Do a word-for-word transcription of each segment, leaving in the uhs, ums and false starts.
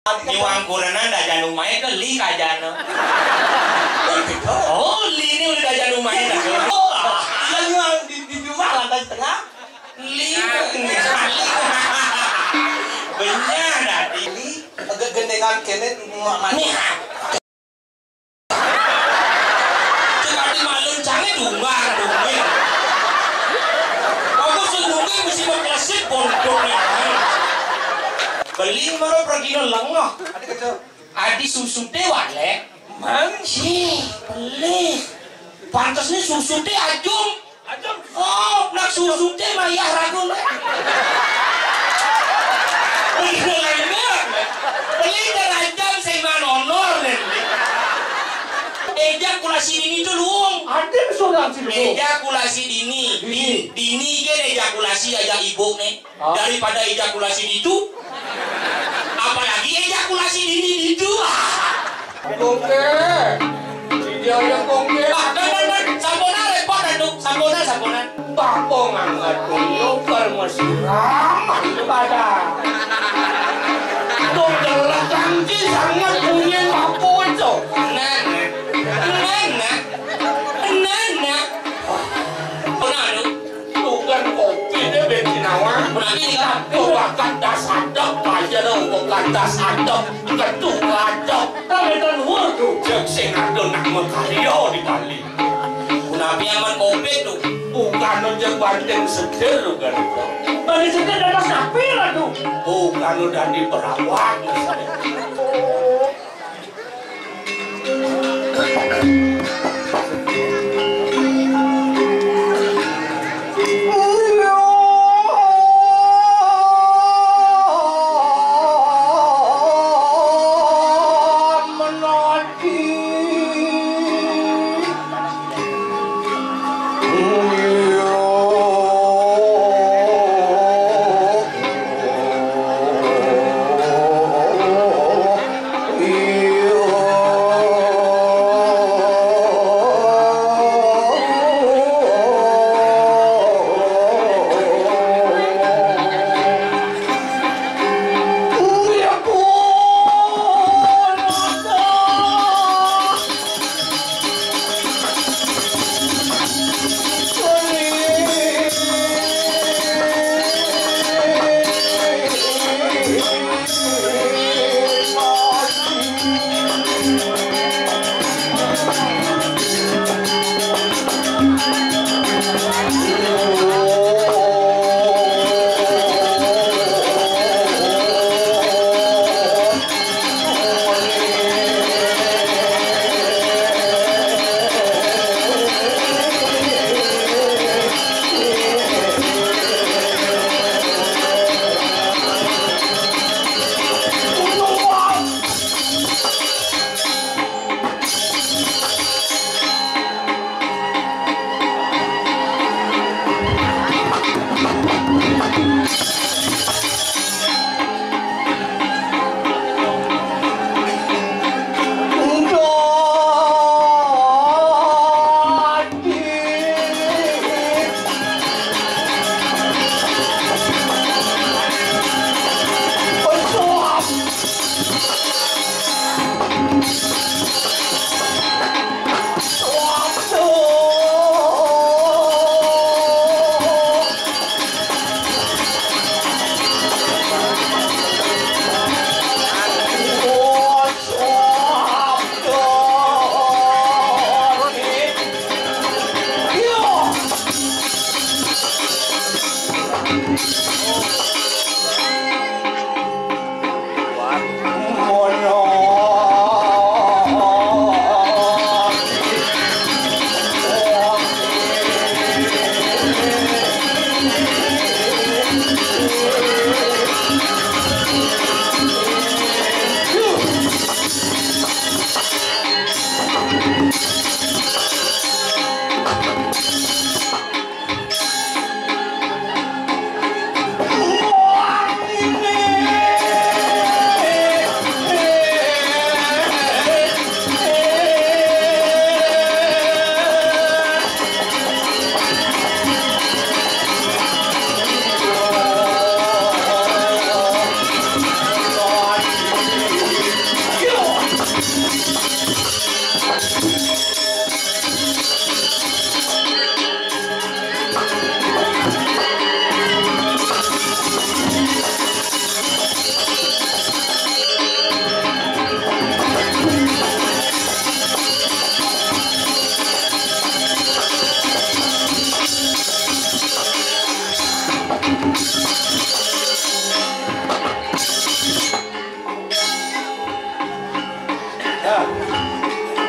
Nyuang kurenan dajan umahé ké li kajana. Oh, li né udah dajan umahé dah. Iya, nyuang di, di jumah lantai setengah. Li. Benyah dadi. Li, agak gendengan kéné, ma-, ma-, nih. Cék adi malem cangé dumbar, dumbar. Aku sendungé mesti mengklesit pondoknya. Beli mara pergi lengah. Adi kecil. Adi susuté walek. Mang? Sih, beli. Pantes nih susuté ajum. Ajum. Oh, nak susuté mayah ragu. Beli lengah. Beli derajat saya manonor nih. Ejakulasi dini itu luung. Ada seorang sih luung. Ejakulasi dini. Dini. Dini kan ejakulasi aja ibu nih. Hah? Daripada ejakulasi itu, apalagi ejakulasi dini itu. Kongke. Dia yang kongke. Ah, dan, dan, dan. Sampona repot, Datuk. Sampona, sampona. Bapa ngangkat tuyul, kalau mesra, mandi pada. Tuh, jelas janji sangat punya bapa itu. Nah, nah. Nah, nah. Nah, nah. Pernah, Datuk? Tukang kopi deh, bensin awak. Berarti nikah. Tuh, bakat das adep aja dong, bakat das adep. Ketua adep. Kawetan wurdu. Cek sing ado nak makarya di Bali. Punapi aman kopi tuh. Bukan ojek banting setir, bukan itu. Bali setir dapat sapi lah tuh. Bukan udah di perawat.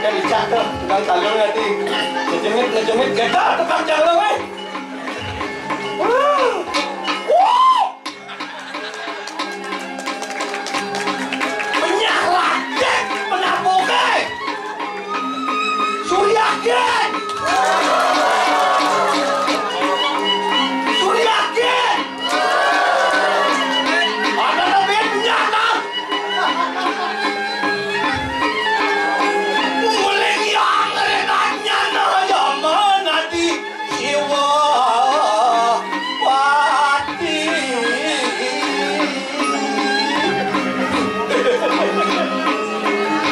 Kan dicak tuh, tukang calung nanti. Ngejemit, ngejemit, gedor tukang calung, eh. Wuh. Wuh. Penyah lagèk, penabuh, eh. Suryakin. Suryakin. Ada lebih penyah, kan? Mulai yang renanya na zaman ati Siwa Pati.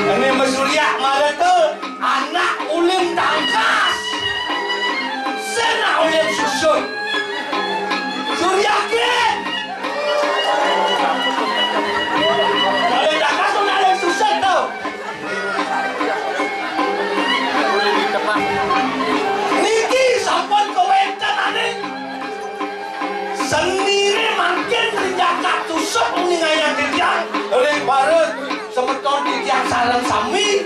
Ini mesuryak malah tu anak ulin tangkas. Sana ulin susun. Suryakin. Ulin tangkas tu nak ulin susun tau. Niki sampun kawéntenane. Senine mangkin ring jagat Tusuk ningayang titiang, ring para semeton titiang sareng sami.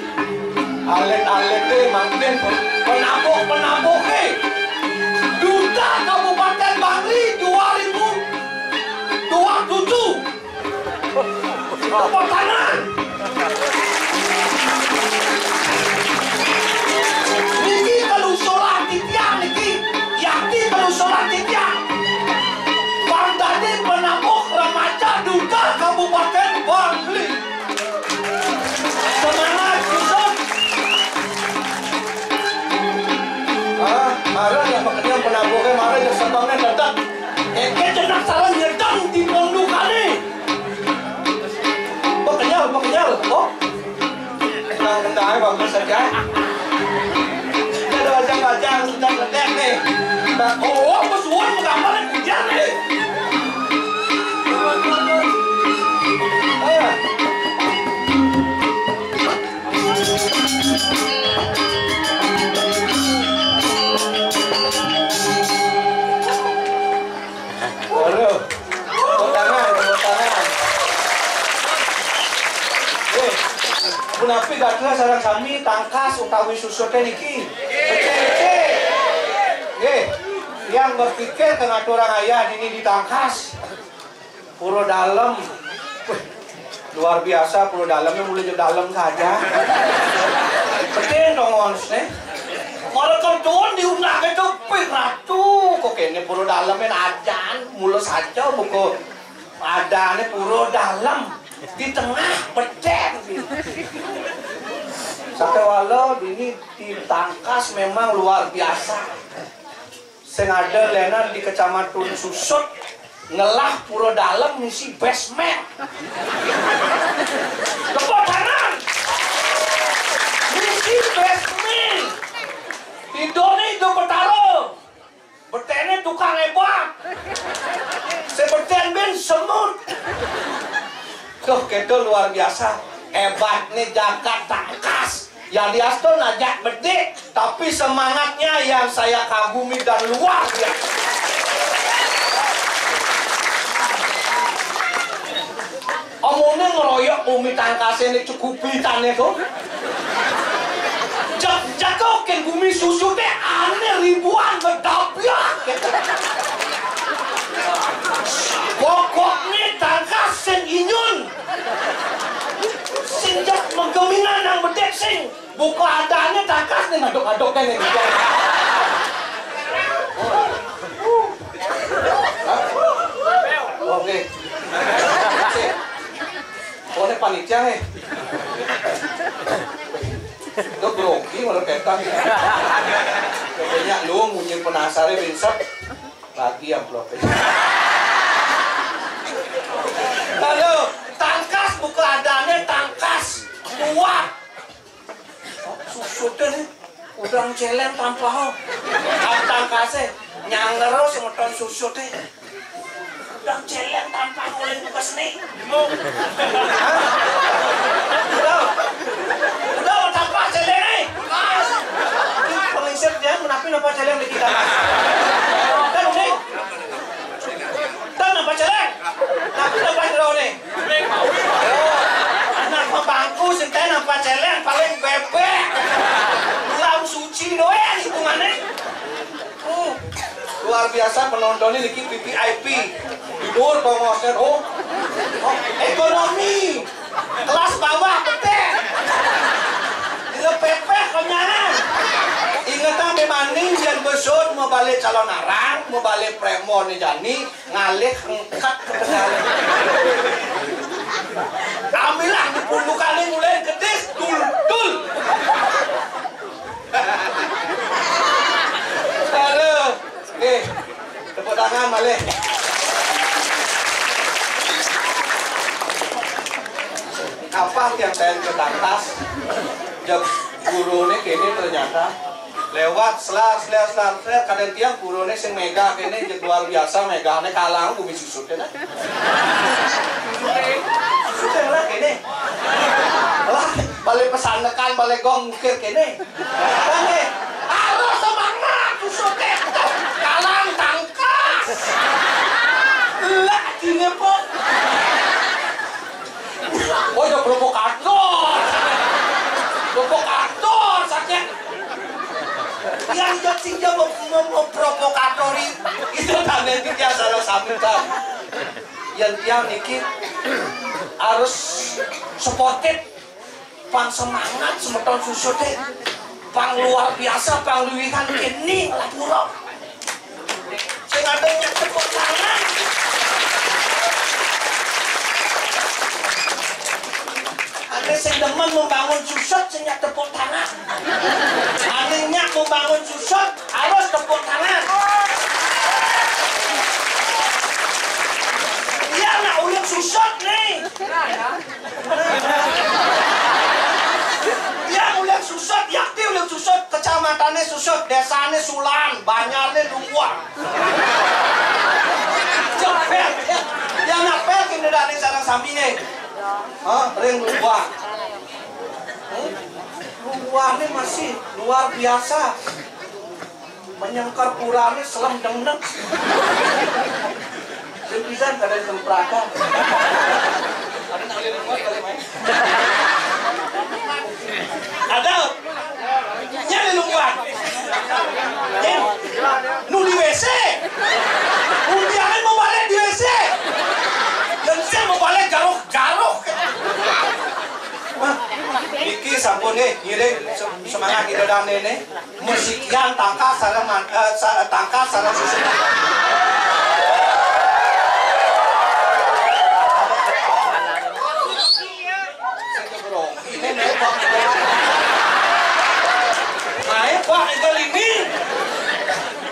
Alit-alite mangkin penabuh-penabuhe Duta Kabupaten Bangli dua ribu dua tujuh. Tepuk tangan. Niki kalusuran titiang niki. Yakti kalusuran titiang. Pang dadi penabuh remaja Duta Kabupaten Bangli. Semangat, Dusun. Ah, marang ya pekenyang penabuhe, marang ya setone tetep. Eke jenak sareng nyedeng di pondukane. Pekenyal, pekenyal. Oh. Nah, kendangnya bagus saja. Ini ada wajang-wajang, sedang ledek nih. Nah, oh, pesuan menggambarnya hujan nih. Ah. Waduh. Tepuk tangan, tepuk tangan. Eh, punapi gatra sareng sami tangkas utawi susute niki? Becik-becik. Nggih, yang berpikir ke ngaturang ayah dini di tangkas. Pura Dalem. Wih, luar biasa, Pura Dalemnya mulai jauh dalem saja. Betul dong, Ons, nih. Malah kebetulan diundang itu, wih, Ratu, kok kene Pura Dalemnya ajan, mula saja buku adane Pura Dalem di tengah beden. Sakewala dini di tangkas memang luar biasa. Sing ada lenan di Kecamatan Susut ngelah Pura Dalem ngisi basement. Tepuk tangan. Ngisi basement. Idone Ida Betara. Betene tukang ebat. Sing beten ben semut. Duh, keto luar biasa. Ebatne jagat tangkas. Yadiastun ajak bedik, tapi semangatnya yang saya kagumi dan luar biasa. Omone ngeroyok bumi tangkase nek cukupi tane to. Jak jakokin bumi susu teh ane ribuan bedabyak. Pokokne tangkas sing inyun. Sing jak menggeminan nang bedik sing. Buka adane tangkas nih ngaduk-ngaduk kan nih. Oke. Oh, ini panitia nih. Itu grogi malah petang. Pokoknya lu munyi penasaran, Vincent. Bagi amplopnya. Lalu, tangkas buka adane tangkas. Kuat. Susute nih, udang celeng tampah. Tangkase nyangero semeton susute. Udang celeng tampah mulai buka seni. Hah? Udah. Udah, tampah celeng nih. Ini pengisir dia, menapi napa celeng di kita? Kan udah. Kan napa celeng? Tapi napa jero nih? Anak bangku sing kae napa celeng? Biasa penontonné niki V V I P. Tidur bangosé, oh. Oh, ekonomi. Kelas bawah betek. Dina pepeh konyangan. Ingetang bé mani yén besut mau balik calon arang, mau balik prémon jani, ngalih engkat ke pedal. Ambillah di pundukané mulai gedis, dul, dul. Aduh, nih, tepuk tangan malih. Apa yang saya ketangkas? Jawab guruné kéné ternyata lewat selar, selar, selar, selar, kadang tiang guruné sing megah kéné, luar biasa megahné, kalang bumi susut ya, nah. Susut lah kéné. Lah, balik pesandekan, balik gong ngukir kéné. Oke. Harus semangat, susut téh. Kalang tangkas. Lah, gini, Pok. Oh, ya provokator. Provokator, sakit. Yang jek sing dia mau, mau, mau provokatori. Itu tandanya dia salah samitan. Yang tiang niki harus sportif. Pang semangat semeton susuté. Pang luar biasa, pang luwihan kéné lapura. Sing ada nyak tepuk tangan. Ada sing demen membangun susut, sing nyak tepuk tangan. Ada nyak membangun susut, harus tepuk tangan. Iya, nak ulun susut nih. Yang ulun susut, yakti ulun susut, kecamatané susut, désané sulan, banyarné lumbuhan. Jepet, ya. Yang napel kéné dané sareng saminé. Hah, ring lumbuhan. Hmm? Lumbuhanné masih luar biasa. Menyengker purané selem dengdeng. Sing pisan kada sempraka. Ada. Nya di lumbuhan. Nya. Nu di W C. Undiané mau balik di W C. Dan saya mau balik garuh-garuh. Wah, iki sampun nih, ngiring se-, semangat kita dan ini. Mesikian tangkas sareng man-, eh, sa-, tangkas sareng susu. Ini naik, Pak. Naik, Pak, itu ini.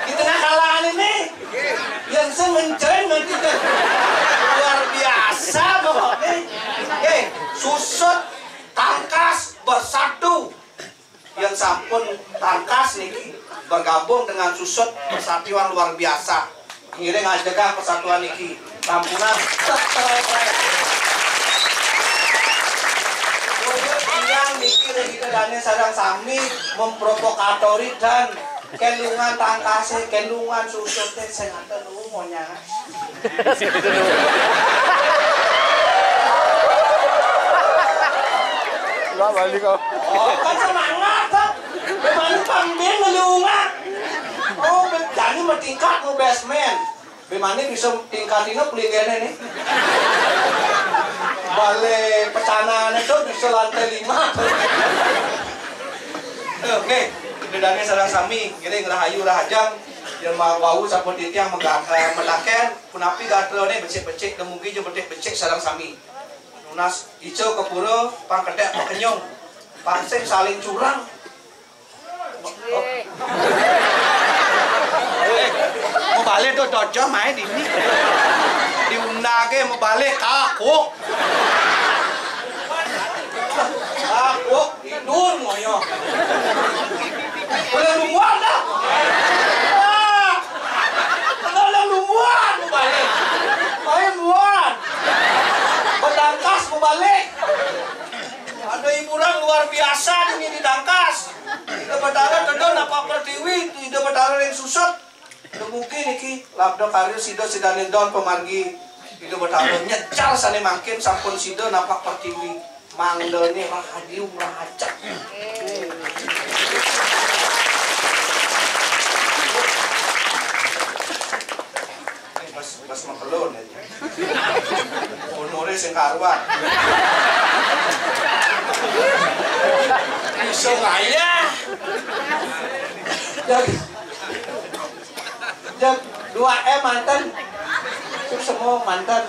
Di tengah kalangan ini. Yang saya menceng nanti, luar biasa pokoknya. Oke, susut, tangkas, bersatu. Yang sampun tangkas niki bergabung dengan susut, persatuan luar biasa. Ngiring aja kah persatuan niki. Sampunan. Yang niki kita dane sareng sami memprovokatori dan kelungan tangkase, kelungan susute sing ngaten niku monyang. Lah bali kok. Oh, kan semangat, Pak. Memang pambing ngelunga. Oh, be-, jadi mau tingkat mau basement. Bagaimana bisa tingkat ini pelinggihnya nih? Balai pecanan itu bisa lantai lima. Oke, kita dane sareng sami, ngiring rahayu rahajeng, yen wau sampun titiang mega-, eh, melaken, punapi gatrane becik-becik, dumugi je becik-becik sareng sami. Nunas ijo ke pura, pang kedek pakenyung, pang sing saling curang. Eh, mau balik tuh, dojo main ini. Diundake mau balik, kagok. Kagok. Tidur ngoyo. Boleh lumuan dah. Ah. Boleh lumuan, mau balik. Main muan. Bertangkas mau balik. Ada hiburan luar biasa di, di Tangkas. Ida Betara tedun apa pertiwi, Ida Betara ring susut. Dumugi niki labda karya sida sidaning don pamargi Ida Betara nyejar sane mangkin sampun sida napak pertiwi. Mangdane rahayu rahajeng. Mas makelon aja. Honoré sing karuan. Iso kaya. Jang, jang dua M manten. Terus semua manten.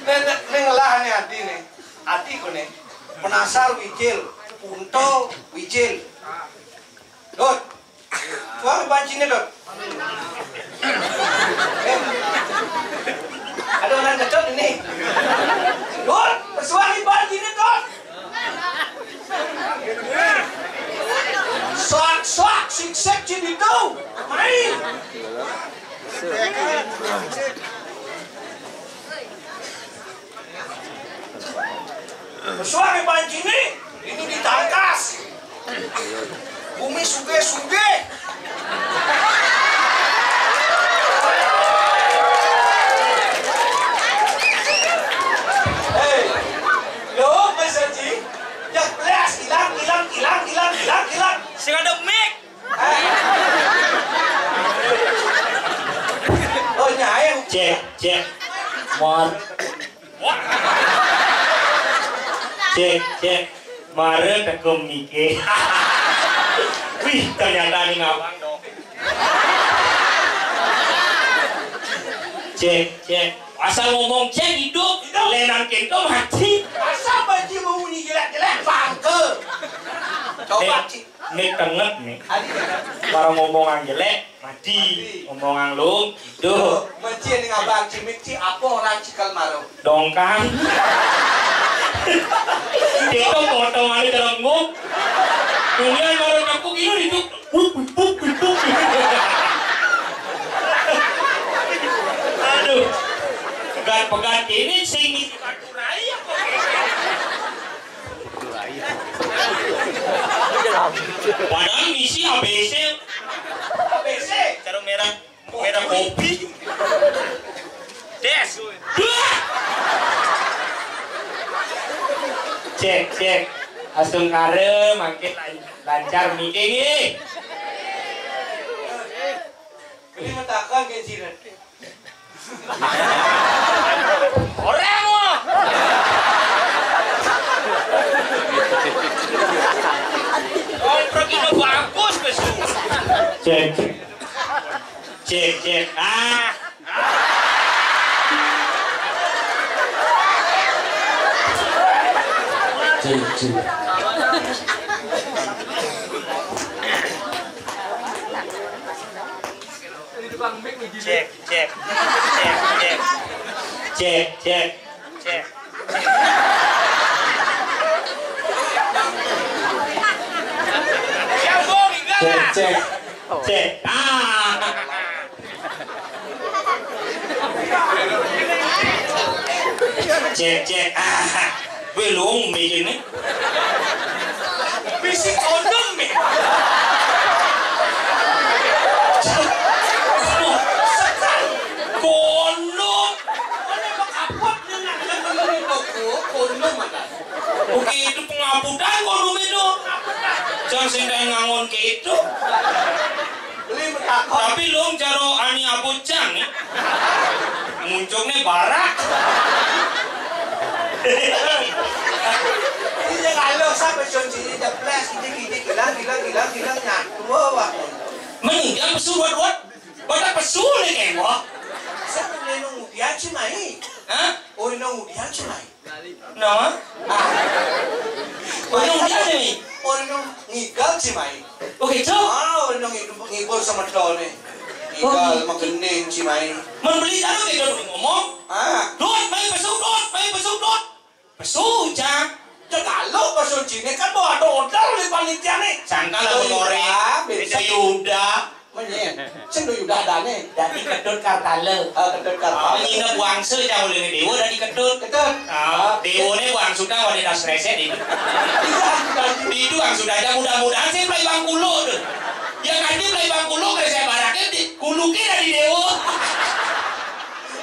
Ning, ning ngelah nih ati nih. Ati ku nih. Penasar wijil, untu wijil. Dot. Suara banciné, Dot. Eh. Ada orang kecot ini. Dot, suara banciné, Dot. Soak, soak, siksek, cini tuh. Main. Suara banciné, ini ditangkas. Bumi sugih-sugih. Hei, lo, Mas Haji, ya, belas, hilang, hilang, hilang, hilang, hilang, hilang. Sing ada mic. Oh, nyai. Cek, cek. Mor. Cek, cek. Mara teka miké. Wih, ternyata ning abang dong. Cek, cek. Asal ngomong cek hidup, hidup. Lén nang kéto mati. Asal baju mau bunyi jelek-jelek, bangke. Coba, Cik. Nih tenget nih. Adi. Para ngomongan jelek, mati. Mati. Ngomongan lung, hidup. Mesti ning abang cimik, Cik, apa orang cikal maru? Dongkang. Kita potong aja dalam nguk. Kemudian baru tepuk ini itu. Buk, buk, buk, buk, buk. Aduh. Pegat-pegat ini sing ngisi kartu raya kok. Padahal ngisi A B C. A B C. Cara merah. Merah kopi. Des. Duh. Cek, cek. Astungkara mangkin lan-, lancar miké nggih. Ini matakan ke jiran. Orang mah. Komprek ini bagus, Mas. Cek. Cek, cek. Ah. Cek, cek. Cek, cek. Cek, cek. Cek, cek. Cek. Cek, cek. Cek. Ah. Cek, cek. Ah. Belum mikirnya. Bisi kondom nih. Sekarang kondom. Kondom apa kapot dengan kondom itu? Kondom ada. Oke, itu pengabutan kondom itu. Jangan sing kayak ngangon kayak itu. Beli betakon. Tapi lu jaro ani abujang nih. Muncungnya barak. Iya, kalau sampai cuci jeblas, kidik-kidik, hilang, hilang, hilang, hilang, nyatu, wah. Mending dia pesu buat, buat. Buat pesu nih, kayak gua. Saya udah nunggu dia, Cimai. Hah? Udah nunggu dia, Cimai. Naon? Ah. Anu ngigal nih. Anu ngigal, Cimai. Oh, gitu? Ah, anu ngi-, ngibul sama dol nih. Oh, ngigal, gitu. Magending, Cimai. Mun beli anu gitu ngomong. Ah. Dot, mai besuk, Dot, mai besuk, Dot. Besuk, Cang. Ya kalau besuk sini kan bawa dodol di panitia nih. Sangka lah, oh, goreng. Yuda, beda. Yuda. Menyen. Sing lu Yuda adane. Dadi Ketut Kartala. Ah, Ketut Kartala. Oh, nyinep wangsul, Cang, oleh dewa dadi Ketut. Ketut. Oh, dewane wangsul, Cang, oleh das reset itu. Iya, Cang. Itu wangsul aja, mudah-mudahan sih play bangkulo tuh. Ya kan, di play bangkulo, kayak saya barake di kuluke dadi dewa.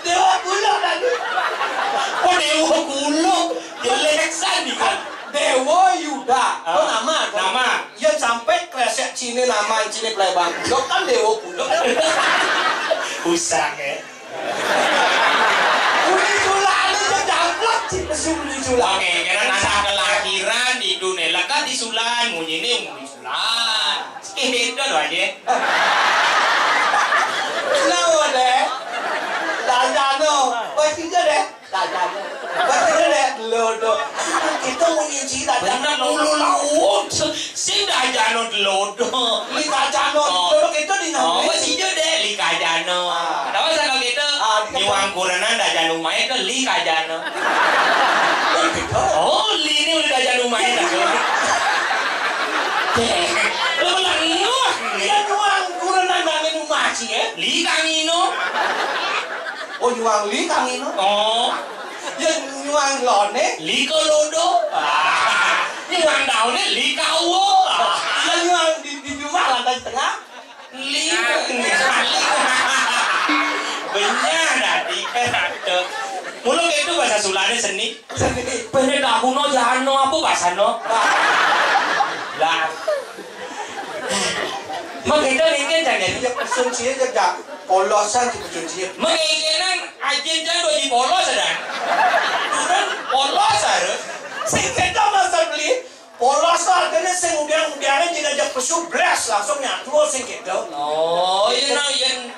Dewa Kuluk tadi. Kok Dewa Kuluk? Jelek sandi kan. Dewa Yuda. Ah, oh, nama, kan? Nama. Ya sampai kresek cine nama cine plebang. Lo kan Dewa Kuluk. Usang, ya. Uni Sulan itu daplek, si pesu Uni Sulan. Oke, karena anak kelahiran di dunia lekat di Sulan, munyiné Uni Sulan. Itu loh aja. Kenapa, Dek? Tanya no. Wes, iya, Dek. Dajane. Bener, Dek, delodo. Kita munyi sing dajane. Bener, delodo. Lulu lawon. Sing dajane delodo. Li dajane. Oh. Delodo kita di nang. Oh, wis iya, Dek, li kajane. Ah. Tahu sama kita? Ah, di nyuwang kurenan dajane omahe ke li kajane. Oh, gitu. Oh, li ini udah dajane omahe. Dek, lu lengah. Ya, nyuwang kurenan nang omah sih, ya. Li kangino. Oh, nyuwang li kangino. Oh. Ya nyuwang lone. Li kolodo. Ah. Nyuwang daune li kawo. Ah. Ya nyuwang di, di jumah lantai setengah. Li. Benyah dadi. Aduh. Mula itu bahasa Sulane seni. Seni. Bene kakuno jano apa basano? Lah. Mengkene niki jangan ya. Ya pesun sih aja, Cak. Polosan sih pesun sih. Mengkene ajin jan dadi polos, Dan. Duren polos harus. Sing kita masa beli polos to artine sing udiang-udiange jeneng aja pesu blas langsung nyatu sing gitu. Oh, iya, nah, yen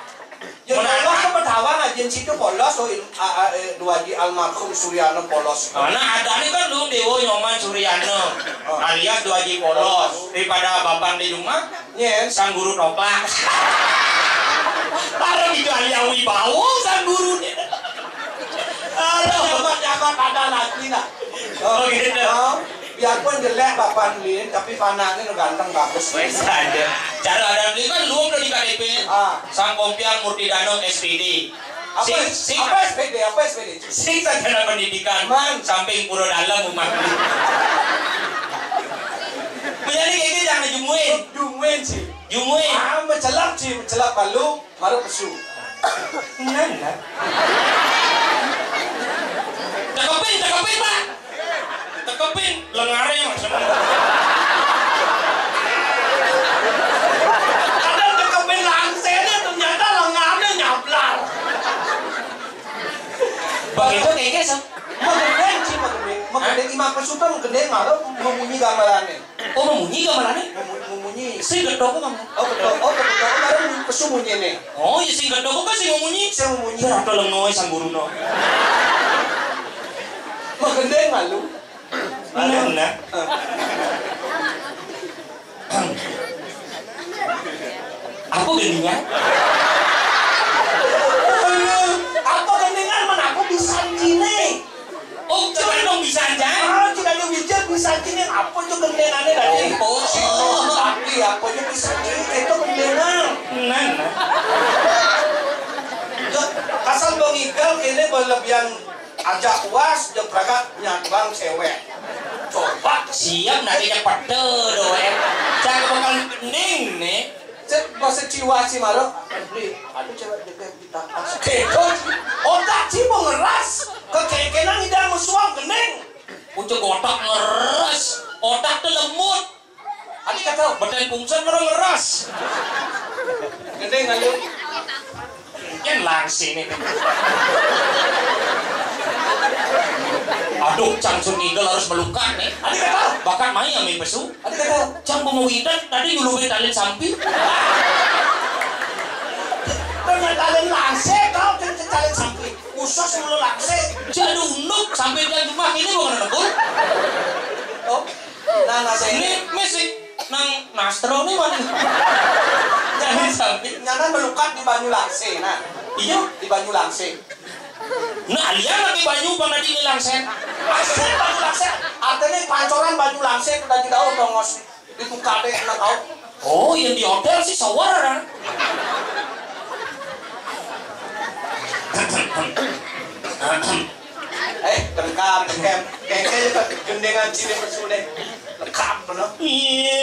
ya, polos to pedawang aja situ polos, oh, il-, a, a, eh, Dwaji almarhum Suryana polos. Nah, adane kan lu Dewa Nyoman Suryana, oh, alias Dwaji Polos, daripada Bapak di rumah, nyen, Sang Guru Toplak. Karo gitu alia wibawa Sang Guru. Aduh, nyaman-nyaman ada lagi, nah. Oh, gitu. Oh, biarpun jelek Bapak Lin, tapi fanane lo ganteng bagus. Wes aja. Cara ada beli kan lu udah di K T P. Ah. Sang Kompiang Murtidano S P D. Apa, sing, sing, apa S P D? Apa S P D? Sing sarjana pendidikan. Man. Samping Pura Dalam rumah. Menjadi kayak gitu jangan jumuin. Jumuin sih. Jumuin. Ah, mencelak sih, mencelak balu, baru pesu. Enggak, enggak. Cakepin, cakepin, Pak. Cakepin, lengare maksudnya. Kadang cakepin langsenya ternyata lengare nyablar. Bang itu kayaknya se-, magendeng sih, magendeng. Magendeng, hah? Imam Pesuta magendeng malah memunyi gamelannya. Oh, memunyi gamelannya? Memu-, memunyi. Sing gedhok kok kamu. Oh, gedhok. Oh, gedhok. Baru pesu munyi nih. Oh, ya sing gedhok kok sing memunyi. Sing memunyi. Ora ada lengoe Sang Guru no. Magendeng malu. Mana? Eh. Apa gendingan? Apa gendingan men aku bisa cine. Oh, coba dong bisa aja. Ah, tidak ada bijak bisa cine. Apa itu gendingannya tadi? Oh, oh. Tapi apa itu bisa cine? Itu gendingan. Nah, nah. Asal bang Igal ini berlebihan aja puas, dia berangkat nyabang cewek. Coba. Siap, nantinya pede doang. Jangan bakal gending nih. Cek bahasa Ciwa sih, Maro. Beli, aduh, cewek deket kita. Kedo, otak sih mau ngeras. Kekekenan tidak mesuang gending. Pucuk otak ngeres, otak tuh lemut. Adi kata, beten pungsen ngeres ngeras. Gending, ayo. Yen langsing ini. Aduh, Cang Sun Ngigel harus melukat nih. Adi kata, bakat main yang main pesu. Ada kata, cang mau widan, tadi nyulumin talin sampi. Tanya talin langsé, kau kan talin sampi. Khusus mulu langsé. Jadi unuk sampai dia rumah ini mau kena negul. Oh, nah, nah, saya ini. Ini mesti nang nastro nih, mana? Talin sampi. Nyana melukat di banyu langsé, nah. Iya. Di banyu langsé. Nah, lihat lagi banyu, bang, tadi ini langsé. Langsé, banyu langsé. Artinya pancoran banyu langsé, kita tidak tahu, tongos. Dibuka deh, enak tau. Oh, yang di hotel sih sawar, kan? Eh, tengkam, tengkam. Kayaknya itu gendengan sini pesu deh. Lengkap, bener. Iya.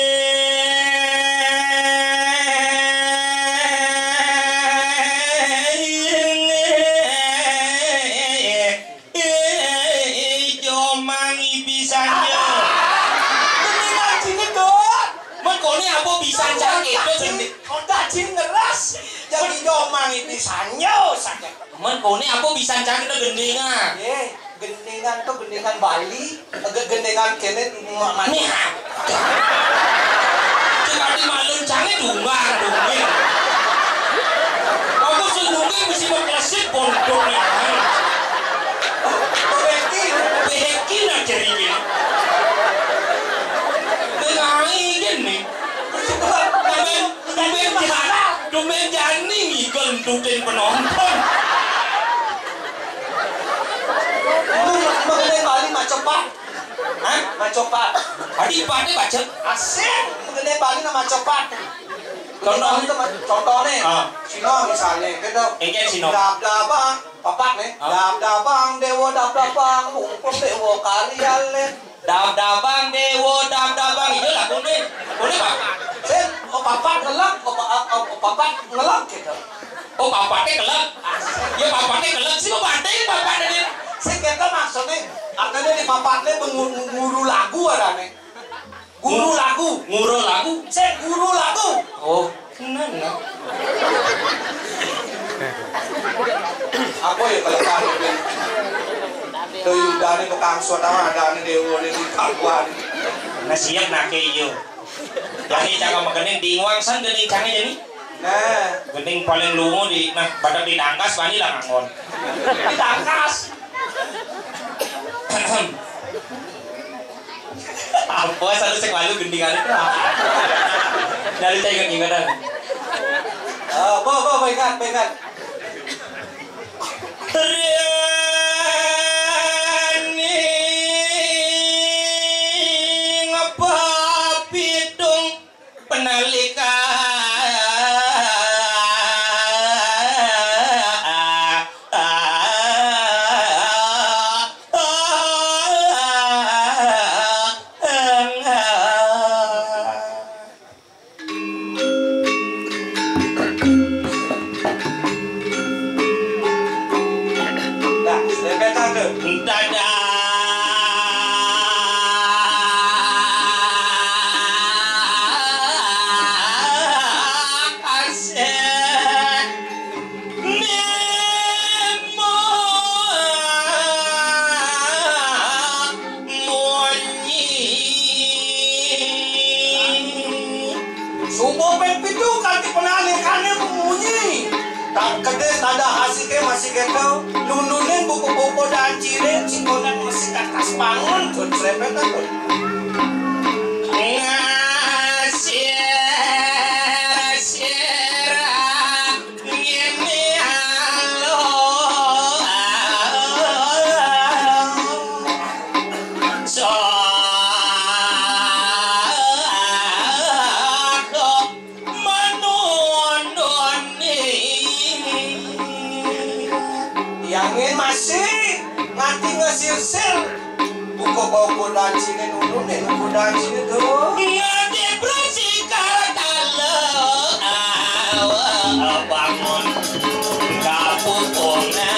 Eh, ijo mangi pisan yo. Mendingan sini, Dut. Mengko Koné apa bisa cang kéto gending? Kok dadi ngeras. Jadi domang iki sanyo saja. Men koné apa bisa cang kéto gending ah? Eh, gendingan to gendingan Bali, ge- gendingan kéné ma- ma- Nih. Cek ati malun cangé dumang, dumang. Aku sing mungkin mesti mau klasik pondok nih. Beki. Beki nak ceri ini. Dengan ini. Dumeng, dumeng jani, dumeng jani ngigel ntutin penonton. Lu mengenai Bali macopat. Hah? Macopat. Adi pate baca. Asik. Mengenai Bali nama macopat. Contoh itu ma- contohnya. Ah. Cina misalnya, gitu. Engke Cina. Dab dabang, papat nih. Ah. Dab dabang, dewa dab dabang, mumpung dewa kalian nih. Dab dabang dewa dab dabang, iya lah koné. Koné papat. Sing, oh, papat ngelek, oh, pa- oh, oh, papat ngelek gitu. Oh, papaté kelek. Ya papaté kelek sih, papaté papaté. Sing kita maksudnya, artinya di papaté pengu- guru lagu arane. Guru lagu. Nguro lagu. Sing guru lagu. Oh, tenan ya. Apa ya kelekane? Tuh yudane kok kangsot ama adane dewa ini kakuan. Nah, siap nake iyo. Jadi cangkem gending di nguang san gending cangkem jadi. Nah, gending paling lungo di nah pada ditangkas bani lah ngangon. Ditangkas. Apa satu sing lalu gendingan itu? Dari saya ingat-ingatan. Oh, apa apa apa ingat apa ingat. Riani ngapa pitung penalika. Nah, sedangkan ada. Dadah. Asik. Nemo munyi. Subuh ping pitu kanthi penane kane munyi. Tak kedis nada asike masih keto. Nunune buku-buku dan cilik sikonan masih kakas bangun. Kun serepet kun. Ngasih sirah. Ngene alo. Saka manundone. Yangin masih nganti ngesir-sir. Buka bau kuda sini dulu nih, kuda sini tuh. Ngerti bersikap talo awak bangun kapupungan.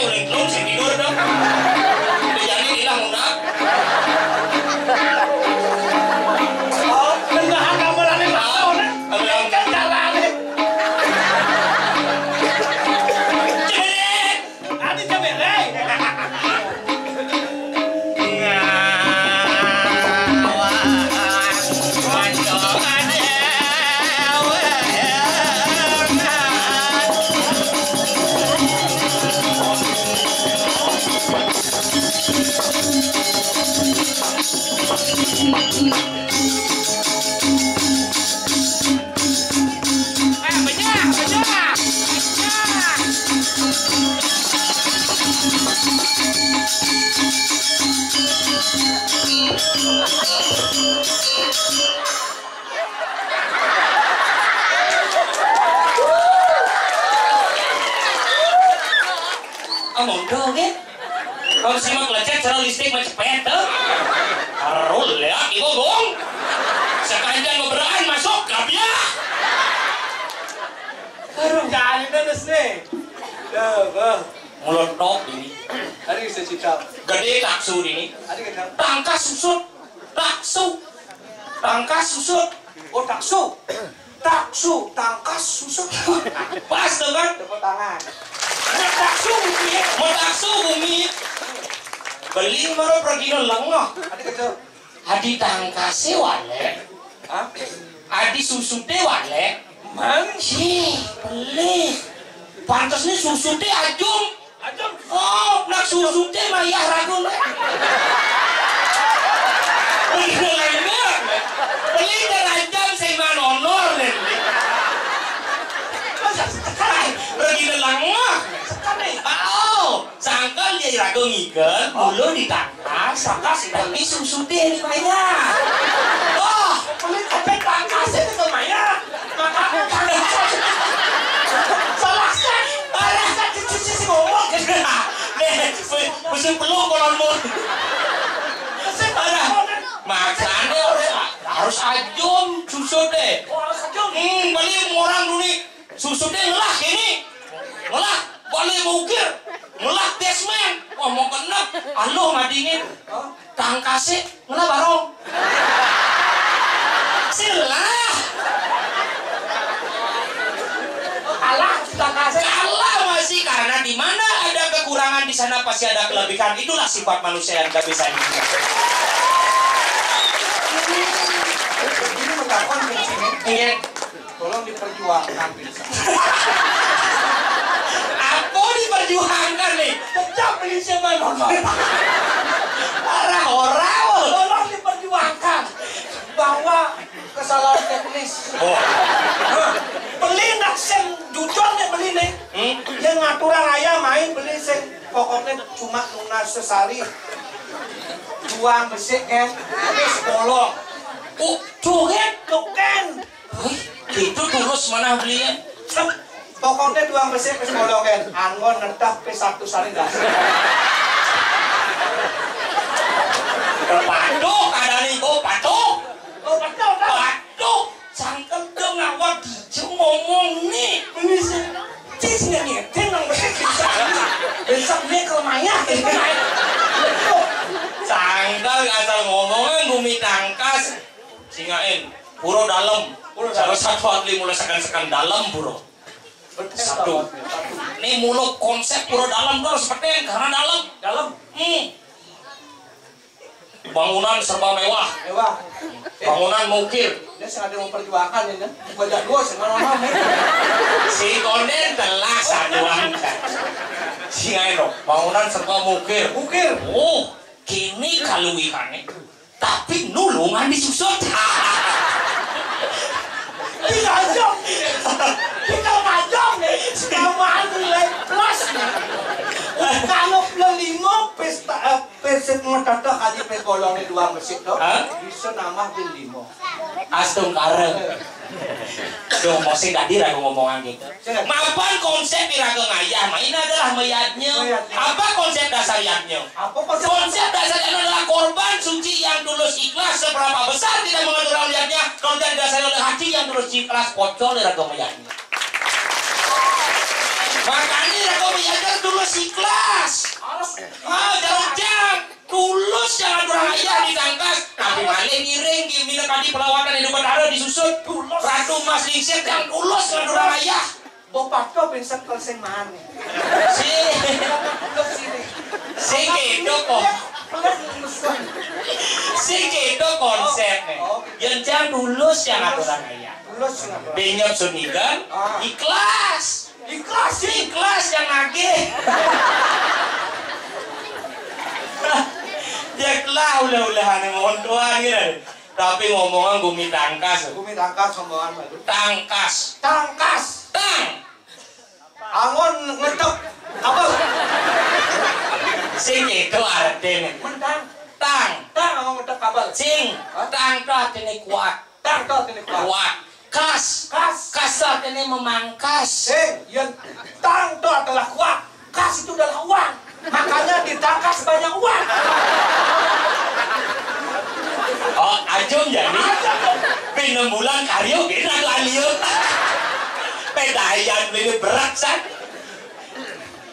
Belum sing tidur dong. Dijani ilang udah. Oh, bener kamu lari mau, nah? Bener. Kan jalan nih. Cemere. Adi cemere. Among dong, eh. Kalau simak lecet, cara listrik mah cepet, tuh. Aduh, lihat, ibu, Bung. Sepanjang beberaan masuk, gabiah. Aduh, jangan terus nih. Tuh, tuh. Mulut nok ini. Tadi bisa cita. Gede taksu ini. Tadi kita. Tangkas susut. Taksu. Tangkas susut. Oh, taksu. Taksu, tangkas susut. Pas tuh kan? Tepuk tangan. Mau taksu bumi. Mau taksu bumi. Beli mana pergi lengah. Tadi kita. Adi tangkase wale. Hah? Adi susute wale. Mang? Sih, beli. Pantes nih susute ajung. Ajung. Oh, nak susute mayah ragun. Beli lengah. Beli derajat saya manonor nih. Masa sekarang? Beli lengah. Sekarang. Oh. Sangkal dia iraga ngiken, mula ditangkas, tangkas, tapi susute dimayah. Wah, kulit sampai tangkasnya itu mayah. Maka salah saya, salah saya, cuci si ngomong. Nih, mesti peluk kolonmu. Parah. Maksane harus ajum susute. Oh, harus ajum. Hmm, beli orang dulu nih. Susute ngelah kene. Ngelah, bale mau ukir. Ngelah basement. Wah, mau kena. Aluh madingin. Tangkase ngelah barong. Silah. Kalah tangkase. Kalah masih, karena di mana ada kekurangan, di sana pasti ada kelebihan. Itulah sifat manusia yang gak bisa ini. Ini mengatakan kuncinya. Iya. Tolong diperjuangkan, Prinsa. Apa diperjuangkan nih? Pecah beli siapa nonton? Parah orang. Tolong diperjuangkan bahwa kesalahan teknis. Oh. Hah? Beli nak sing jujur nih beli nih. Hmm? Yang ngaturan ayah main beli sing pokoknya cuma nunas sesari. Duang besik kan, habis bolong. Oh, tuh kan? Tuh kan. Wih, itu tulus mana belinya? Pokoknya duang besik wis ngoloken, anggon nedah pis satu sari dah. Patuh kadang ibu, patuh. Oh, patuh, patuh. Patuh, sangkel dong awak dijeng ngomong nih. Ini sih, cis nggak nyetir nang besik bisa. Besok dia ke rumahnya, gitu. Sangkel asal ngomongan bumi tangkas. Singain, pura dalam. Pura dalam. Salah satu ahli mula sekan-sekan dalam pura. Satu. Ini mula konsep pura dalam tuh seperti yang karena dalam. Dalam. Hmm. Bangunan serba mewah. Mewah. Bangunan mukir. Dia sengaja memperjuangkan ini. Bukan jadwal, sengaja ngomong. Si konden telah satu angka. Singain dong. Bangunan serba mukir. Mukir. Oh, kini kalau ikannya. Tapi nulungan disusut. Kita ajak. Kita ajak nih. Samaan nilai plus nih. Kalau belum lima, pesta, eh, pesta metatah aja pesta bolong nih dua mesin tuh. Hah? Bisa nambah belum lima. Astungkara. Duh, mesti tadi ragu ngomongan gitu. Mapan konsep iraga ngayah main adalah mayadnya. Mayadnya. Apa konsep dasar yadnya? Apa konsep? Konsep dasar yadnya adalah korban suci yang tulus ikhlas seberapa besar tidak mengatur yadnya. Kalau tidak dasar oleh hati yang tulus ikhlas, pocol iraga mayadnya. Makané raga miajar tulus ikhlas. Ah, jang, jang. Tulus jang aturang ayah di tangkas. Tapi malih ngiring gimana kadi pelawatan Ida Betara disusun. Tulus. Ratu Mas Lingsir jang tulus jang aturang ayah. Bopato pinsek kal sing maan. Si, Tulus ini. Sing kéto kon-, Tulus, tulus. Sing kéto konsépné. Oh, oh. Yén jang tulus jang aturang ayah. Tulus jang aturang. Benyot sunigan, ah, ikhlas. Ikhlas, ya? Ikhlas jang nagih. Ya lah, ulah-ulahané mohon Tuhan, gitu. Tapi ngomongan gumi tangkas. Gumi tangkas ngomongan, Pak. Tangkas. Tangkas. Tang. Angon ngetep kabel. Sing itu artinya. Mentang. Tang. Tang angon ngetep kabel. Sing. Hah? Tang itu artinya kuat. Tang itu artinya kuat. Kuat. Kas. Kas. Kas itu artinya memangkas. Sing, yén tang itu adalah kuat. Kas itu adalah uang. Makanya ditangkas banyak uang. Oh, ajum jadi. Piném bulan karyo, gini aku alio. Pedayan ini berat, san.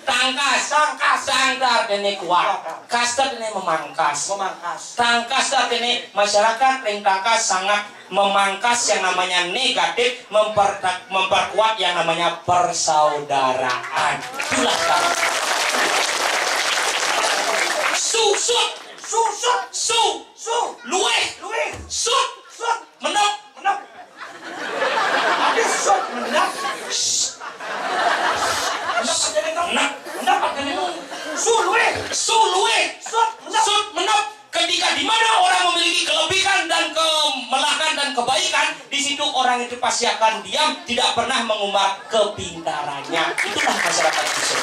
Tangkas. Tangkas. Tang itu artinya kuat. Kuat. Kas itu artinya memangkas. Memangkas. Tangkas itu artinya masyarakat ring tangkas sangat memangkas yang namanya negatif, memper-, memperkuat yang namanya persaudaraan. Itulah tangkas. Su, sut. Su, sut. Su. Su. Luwih. Luwih. Sut. Sut. Menep. Menep. Tapi sut menep. Menep aja nih, Kang. Menep. Menep aja nih, Kang. Su luwih. Su luwih. Sut menep. Sut menep. Ketika di mana orang memiliki kelebihan dan kemelaratan dan kebaikan, di situ orang itu pasti akan diam, tidak pernah mengumbar kepintarannya. Itulah masyarakat Sisuk.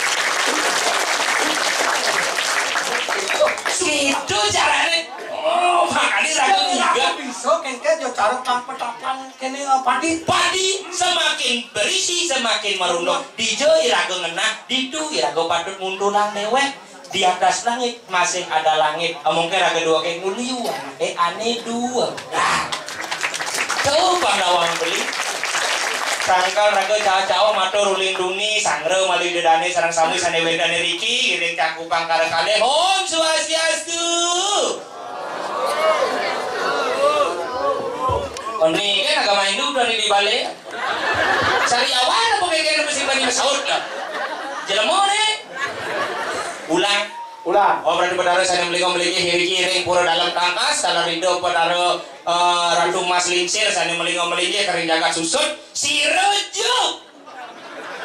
Gitu caranya. Oh, makanya ragu juga. Bisa kéngkén yo cara tang petapan kéné, eh, padi. Padi semakin berisi, semakin merunduk. Dija iraga ngenah, ditu iraga patut nguntulang déwék. Di atas langit masih ada langit. Omongké raga dua ké nguliu, eh, ané dua. Nah. Tuh, Bang Nawang beli. Sangkal raga cao-cao matur uling tuni, sangra malih Ida Dané sareng sami sané wénten riki, iring cakupang kara kalih. Om Swastiastu. Ini kan agama Hindu udah di balik. Sariawan apa kéngkén mesti bani masaut lah. Jelema né. Ulang. Ulang. Oh, berarti Betara sané melingga-melinggih iriki ring pura dalem tangkas, salah rindu Betara, eh, Ratu Mas Lingsir sané melingga-melinggih ka ring jagat Susut. Sira ja.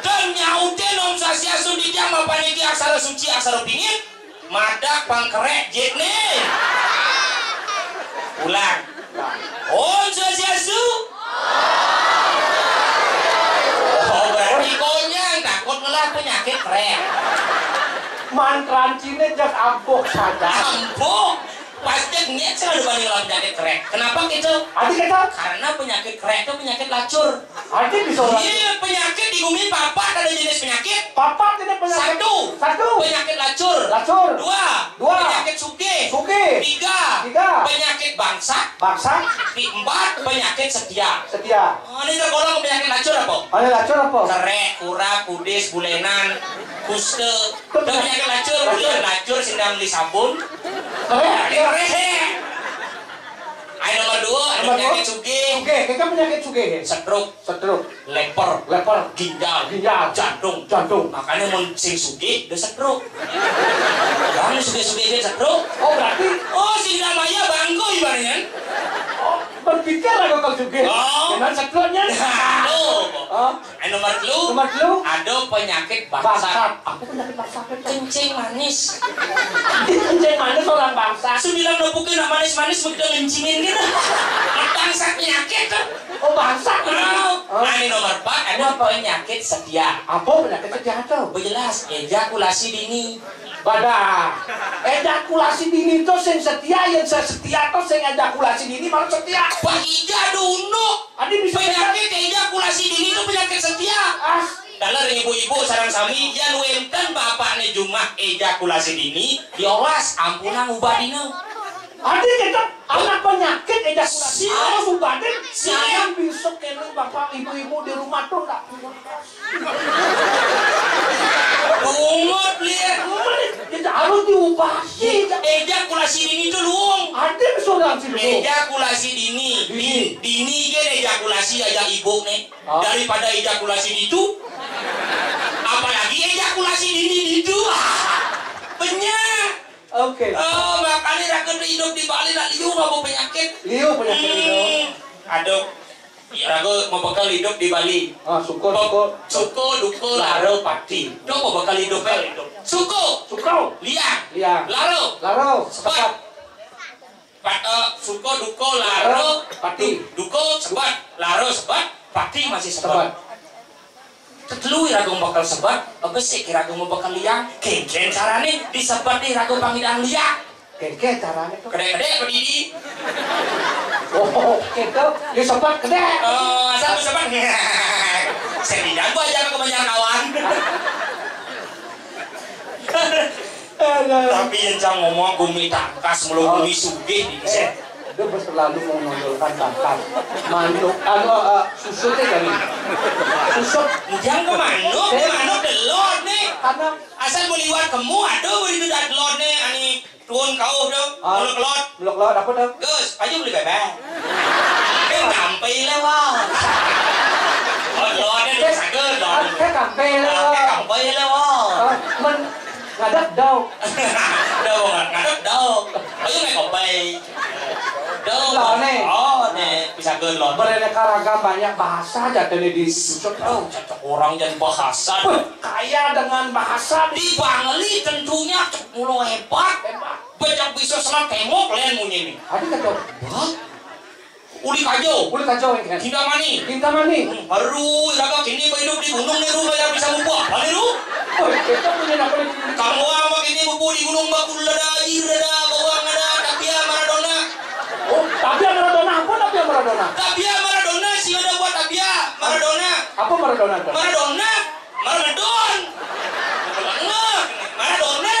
Dan nyautin Om Swastiastu, titiang mapan niki aksara suci, aksara pingit. Madak pang kerék jitné. Ulang. Om Swastiastu. Oh, berarti konyang, takut ngelah penyakit kerék. Mantran Cina jak ampuh saja. Ampuh. Pasti nyét sing ada banding lawan penyakit kerék. Kenapa gitu? Adi kata? Karena penyakit kerék itu penyakit lacur. Adi bisa. Iya, penyakit di bumi papat ada jenis penyakit. Papat ini penyakit. Satu. Satu. Penyakit lacur. Lacur. Dua. Dua. Penyakit sugih. Sugih. Tiga. Tiga. Penyakit bangsat. Bangsat. Empat. Penyakit setia. Setia. Oh, ini tergolong penyakit lacur apa? Ada lacur apa? Kerék, kurap, kudis, bulenan, kuste. Itu penyakit lacur, lacur. Bulan lacur, sing beli sabun. Kerék. Kerék. Ayo nomor dua, ada penyakit sugih. Oke, kita penyakit sugih. Stroke. Stroke. Leper. Leper. Ginjal. Ginjal. Jantung. Jantung. Makanya mun sing sugih, dia stroke. Bang, sugih-sugih dia stroke. Oh, berarti. Oh, sing namanya bangku ibaratnya. Oh, berpikir lah kalau sugih. Oh. Dengan stroke-nya. Aduh. Oh. Eh, nomor telu. Nomor telu. Ada penyakit bangsat. Bangsat. Apa penyakit bangsat? Kencing manis. Kencing manis orang bangsat. Sudah nepukin nak manis-manis begitu ngencingin gitu. Bangsat penyakit tuh. Oh, bangsat. Oh. Oh. Nah, ini nomor empat, ada penyakit setia. Apa penyakit setia tuh? Bejelas, ejakulasi dini. Badah. Ejakulasi dini tuh sing setia, yang setia tuh sing ejakulasi dini malah setia. Pak Ija ada unduk. Adi bisa penyakit ejakulasi dini itu penyakit setia. Ah. Dalam ibu-ibu sareng sami, yan wénten bapakné jumah ejakulasi dini, diolas ampunang ubadina. Adi kita anak penyakit ejakulasi. Siap. Harus ubadin. Siap. Jangan besok kene bapak ibu-ibu di rumah tuh nggak. Bungut lihat. Kita harus diubah. Ejakulasi dini itu luung. Ada seorang sih luung. Ejakulasi dini. Dini. Dini kan ejakulasi aja ibu nih. Daripada ejakulasi itu. Apalagi ejakulasi dini itu. Banyak. Oke. Oh, makanya raga hidup di Bali nak liu apa penyakit? Liu penyakit itu. Hmm. Aduh. Raga mau bekal hidup di Bali. Ah, suko, suko. Suko, duko, laro, pati. Coba bekal hidup, bekal hidup. Suko. Suko. Liang. Liang. Laro. Laro. Sepat. Pat, eh, suko, duko, laro, pati. Duko, sepat. Laro, sepat. Pati masih sepat. Sepat. Tetelu iraga bakal sebat, besik iraga bakal liang. Kénkén carané disebat iraga pangidang liang. Kénkén carané tuh. Kedék-kedék berdiri. Oh, gitu. Disebat kedék. Oh, asal disebat. Sendirian gua aja kebanyakan kawan. Tapi yang cang ngomong gumi tangkas mulu gumi sugih di sini. Dia selalu menonjolkan tangkas. Manuk, anu, eh, susutnya tadi. Susut. Yang ke manuk, ke manuk delot nih. Karena asal mau liwat kemu, aduh, itu dah delot nih, ani tuun kauh tuh, ah, meluk delot. Meluk delot apa tuh? Gus, ayo beli bebek. Kan kampai lewat. Oh, delot nih, sakit, delot. Kan kampai lewat. Kan kampai lewat. Ah, men, Ngadeg dau. Dau, ngadeg dau. Ayo naik kopay. Dau. Lone. Oh, nih, bisa gelon. Beraneka ragam banyak bahasa jatuhnya di Sucuk. Oh, cocok orang dan bahasa. Wah, kaya dengan bahasa. Di Bangli tentunya cek mulu hebat. Hebat. Banyak bisa selang tengok lain munyi nih. Ada kata, wah? Uli kajo. Uli kajo, ya. Kintamani. Kintamani. Hmm, baru iraga kini hidup di gunung nih, Ru, kaya bisa mubah. Bali, Ru. Oh, kita punya apa di sini? Kamu apa kini bubu di gunung bakul ada, air ada, bawang ada, tapia Maradona. Oh, tapia Maradona, apa tapia Maradona? Tapia Maradona, sih ada buat tapia Maradona. Apa Maradona tuh? Maradona. Maradon. Maradona. Maradona.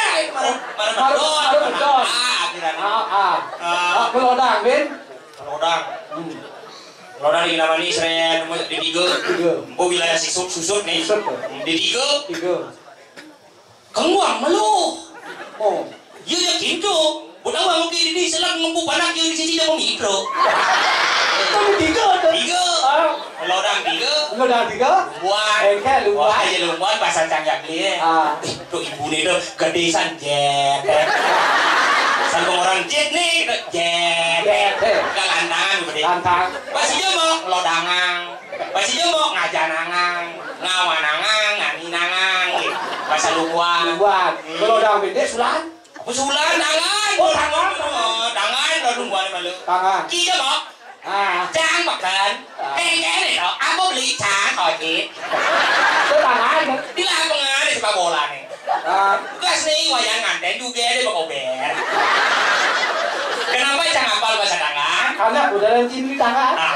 Maradon. Ah, akhiran. Ah, ah. Ah. Ah, kalau udah, Bin. Lodang. Hmm. Lodang di mana nih, seret, di tiga. Tiga. Oh, wilayah Sisuk, Susut nih. Susut, ya. Di tiga. Tiga. Kenguang melu. Oh. Iya, ya, gitu. Buat apa mungkin ini selang ngempu panak yang di sisi dia mau mikro. Kan tiga tuh. Tiga. Ah. Lodang tiga. Lodang tiga. Lumbuan. Engke, lumbuan. Wah, iya, lumbuan, bahasa cangyak dia. Ah. Tuh ibu nih tuh gede san jet. Sangkong orang jet nih, jet. Jet, eh. Enggak lantangan gede. Lantang. Pas ijo mau lodangang. Pas ijo mau ngajanangang, ngawanangang, nganinangang gitu. Bahasa luar. Luar. Hmm. Kalau udah gede sulan. Apa sulan tangan? Oh, tangan. Oh, tangan kalau lumbuan malu. Tangan. Kita mau Ah. Cang makan. Ah. Kayak gini tau, aku beli cang kojit. Itu tangan. Di lapangan di sepak bola nih. Ah. Gas nih, wayang nganten juga dia mau kober. Kenapa cang apal bahasa tangan? Karena udah ada di tangan. Ah.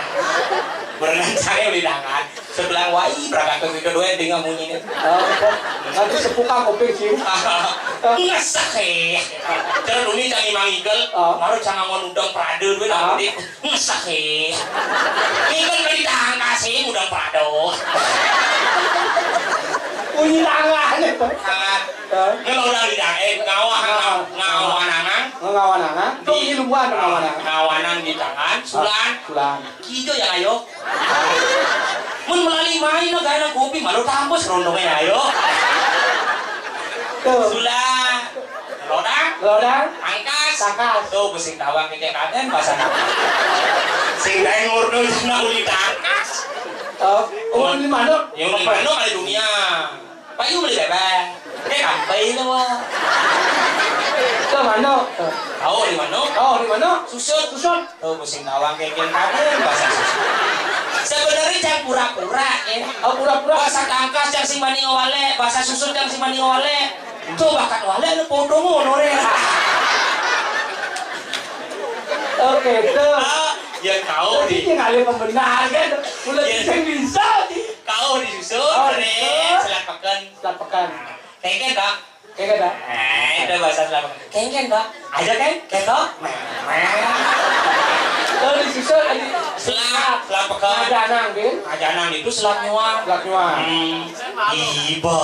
Berenang cangnya beli tangan. Sebelah wai berangkat ke situ doang dengan munyinya. Oh, nanti sepuka kuping sih. Ngesek eh. Terus dulu cang imang igel, ah, baru cang ngon udang perada dulu. Ah. Ngesek, eh. Ini kan beli tangkas, eh, udah pado. Bunyi tangan itu. Tangan. Hah? Kalau udah di eh, ngawah, ngawah, ngawah nangang. Ngawah nangang. Tuh, di luar ngawah nangang. Ngawanang di tangan, sulan. Sulan. Kijo ya, ayo. Mun melali main, no, gaya kopi, malu tampus, rondongnya, ayo. Tuh. Sulan. Lodang? Lodang? Tangkas? Tangkas. Tuh, pusing tawang kecek katen, bahasa. Sing daeng ngurno dina uli tangkas. Oh, oh, ini manuk? Ya, ini manuk ada dunia. Payu beli bebek. Kayak kampai lo, wah. Itu manuk. Tahu di manuk? Tahu di manuk? Susut. Susut. Tuh, pusing tawang keken kaden, bahasa Susut. Sebenarnya jangan pura-pura, ya. Oh, pura-pura. Bahasa tangkas yang sing mani ngawale, bahasa Susut yang sing mani ngawale. Tuh, bahkan wale lu podo ngono, re. Oke, tuh. Ah, ya tahu. Jadi, dia ngalih pembenar, kan? Mulai bisa, sih. Kau di Susut, oh, re. Selat Peken. Selat Peken. Keken, Kak. Keken, Kak. Eh, itu bahasa Selat Peken. Keken, Kak. Aja, kan? Ketok. Kalau di Susut, ada. Selat Selat peken. Aja nang, Din. Aja nang itu selat nyuang. Selat nyuang. Hmm. Iba.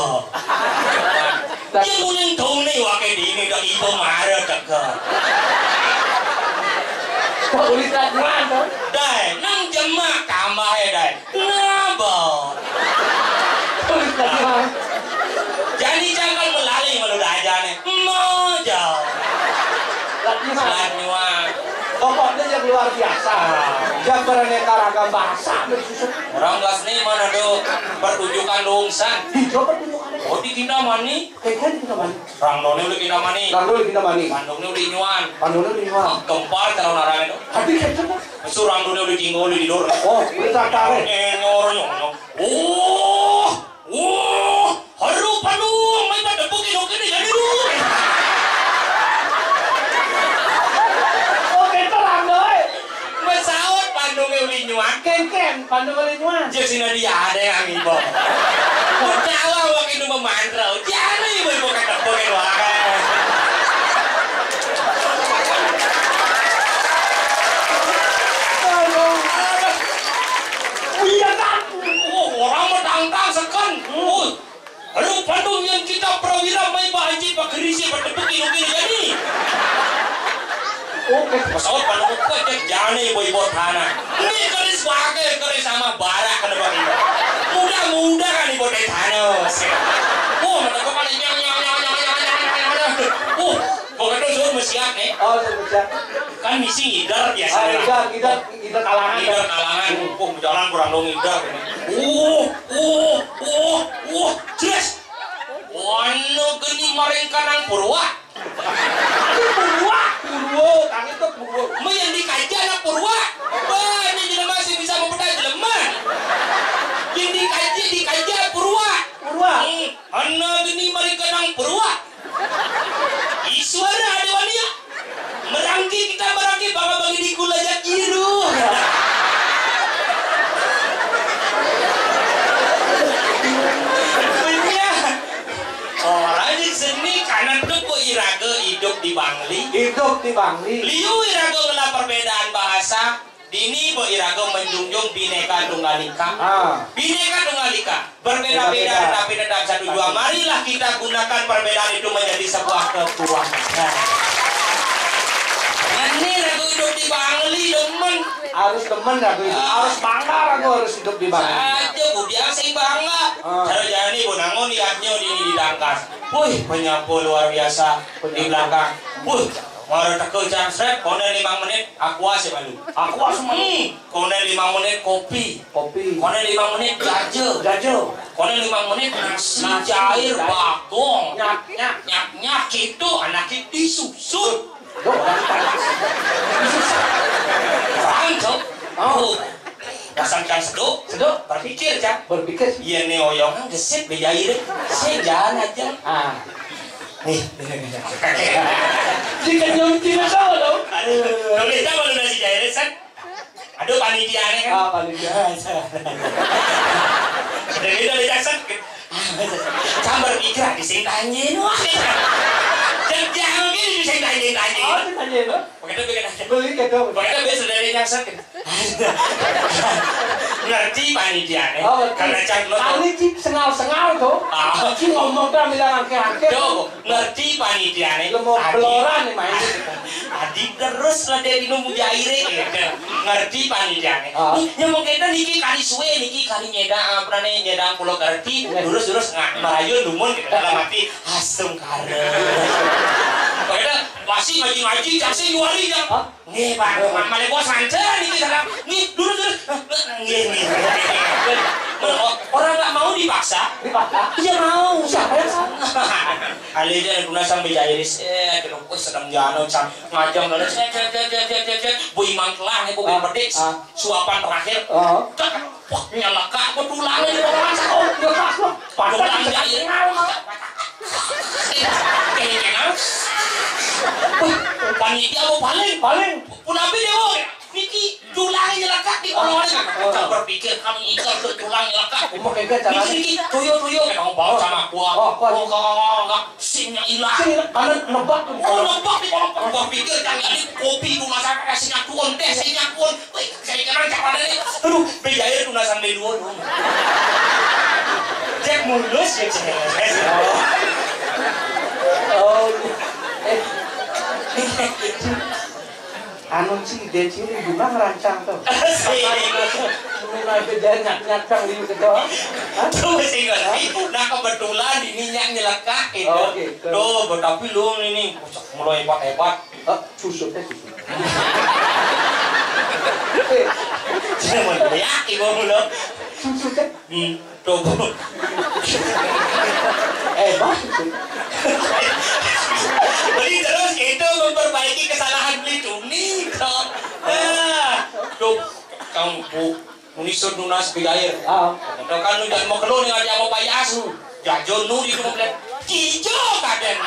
Selat. Dia muning tone waké dini dak iba mara teka. Kok tulis selat nyuang, to? Dai, nang jemak tambah ya, Dai. Ngaba. Tulis selat nyuang. Jani jangan melalui malu dah aja nih. Maja. Selat nyuang. Selat nyuang. Tokohnya yang luar biasa. Yang beraneka ragam bahasa bersusun. Orang kelas ini mana tuh pertunjukan lungsan. Hijau pertunjukannya. Oh, di Kintamani. Kayaknya di Kintamani. Rangdone udah Kintamani. Rangdone Kintamani. Pandungnya udah nyuan. Pandungnya udah nyuan. Gempar calon arang itu. Tapi kayaknya. Surang dunia udah tinggal di tidur. Oh, udah tak tahu. Eh, nyor, nyor, nyor. Oh, oh, haru pandung, main pada bukit oke nih, jadi lu. Oke, terang, doi. Pesawat pandungnya udah nyuan. Ken, ken, pandungnya udah nyuan. Jadi sini dia ada yang ibu. Udah awal waktu itu memantrau. Jadi ibu-ibu kata bukit wakai. Iya, kan? Oh, orang mah tangtang seken. Oh, aduh, Bandung yang kita prawira mai ba anjing ba gerisi ba tepuk ilu kiri jadi. Oke. Pesawat Bandung kuat cek jane boy bot hana. Ini keris wakil keris sama barak kena bang ini. Mudah-mudah kan ibu teh hana. Wah, mata kepala nyang nyang nyang nyang nyang nyang nyang. Wah, pokoknya tuh suruh mesiak nih. Oh, suruh mesiak. Kan misi ngider biasanya. Ah, ngider, ngider, ngider kalangan. Ngider kalangan. Hmm. Wah, jalan kurang dong ngider. Uh, uh, uh, uh, jelas. Wano geni maring kanang Purwa. Purwa, Purwa, kami tuh Purwa. Mau yang dikaji anak Purwa. Wah, ini jelema masih bisa membedah jelema. Yang dikaji, dikaji Purwa. Purwa. Hmm, ana geni maring kanang Purwa. Iswara Dewania. Merangki kita merangki bangga bagi di kula jak iru. Benya. Orang seni karena tuku iraga hidup di Bangli. Hidup di Bangli. Liu iraga ngelah perbedaan bahasa. Dini ba iraga menjunjung Bhinneka Tunggal Ika. Ah. Bhinneka Tunggal Ika. Berbeda-beda. Berbeda-beda. Tetapi tetap satu jua. Satu. Marilah kita gunakan perbedaan itu menjadi sebuah kekuatan. Nah, ini ragu hidup di Bangli, demen. Harus demen ragu hidup. Ah. Harus bangga ragu harus hidup di Bangli. Saja, budiang sing bangga. Ah. Cara jani, bu, nangun niatnya di, di tangkas. Wih, penyapu luar biasa di belakang. Wih, baru teko jam seret, kono limang menit, aku asik malu. Aku asik malu. Hmm. Kono limang menit kopi. Kopi. Kono limang menit jaja. Jaja. Kono limang menit nasi. Nasi cair, cair. Bagong. Nyak, nyak. Nyak, nyak, itu anak itu susu. Loh, orang tak susu. Orang tuh. Oh. Pasang cang seduk. Seduk. Berpikir, cang. Berpikir. Iya, nih oyongan gesit bejair. Saya jalan aja. Ah. Nih, nih, nih, nih. Dikenyum tidak tahu, loh. Aduh, boleh tahu lu nasi jair, San? Aduh, panitiane kan. Ah, panitia. Jadi itu ada Jackson. Sambar pikir di sing tanjin wah. Dan jangan gini di sing tanjin tanjin. Oh, itu tanjin, loh. Begitu bikin aja. Beli gitu. Begitu biasa dari Jackson. Ngerti panitiane. Oh, ngerti. Karena cang lo tuh. Ahli cip sengal-sengal tuh. Ah. Cip ngomong tuh ambil angke-angke. Tuh. Ngerti panitiane. Lu mau beloran nih main. Adi terus lah dari nunggu jaire gitu. Ngerti panitiane. Ah. Nih, nyamuk kita niki kali suwe, niki kali nyeda, apa nih, nyeda pulau ngerti. Iya. Lurus-lurus nggak merayu lumun gitu. Dalam hati, astungkara. Pokoknya masih ngaji-ngaji, kasih dua hari ya. Hah? Nggih, Pak. Male bos manten niki sekarang. Nggih, dulu, dulu. Nggih, nggih. Orang nggak mau dipaksa. Dipaksa? Iya mau. Siapa yang salah? Alih aja guna sampai jairis. Eh, aduh, wis sedang jano cang ngajeng lho. Cet, cet, cet. Bu Imam telah nih, Bu Imam pedik. Ah. Suapan terakhir. Ah. Cek. Wah, nyelekak aku tulangnya di bawah. Oh, iya, Pak. Tulang jair. Kenal, Pak. Kenal. Wah, panitia mau paling. Paling. Punapi dewa. Iki tulang nyelekak di kolor. Cak berpikir kami ikan ke tulang nyelekak. Umur kagak cara. Mikir iki tuyul-tuyul. Kamu bawa sama gua. Oh, gua. Oh, gua, gua, gua, gua. Simnya hilang. Sini, karena nebak tuh. Oh, nebak di kolong. Gua pikir kan ini kopi tuh masa kasih nyakuan, teh sih nyakuan. Wih, saya kira cara ini. Aduh, beda ya tuh nasang berdua dong. Cek mulus ya, cek. Oh. Oh. Eh. Anu sih, dia ciri juga ngerancang tuh. Asik. Mulai beda nyak-nyak kang di gitu. Hah? Tuh sih ngerti. Nah, kebetulan ini nyak nyelekak gitu. Oh, gitu. Tuh, tapi lu ini mulai hebat-hebat. Eh, susutnya susut. Cuman yakin gua belum. Susutnya? Hmm, tuh. Eh, bos. Beli terus gitu memperbaiki kesalahan beli cumi, kok. Nah, tuh, kang bu, unisur nunas bigair. Ah. Kata kan lu jangan mau keluar nih, ada mau payas. Hmm. Jajo nu di rumah bilang, "Cijo kadang."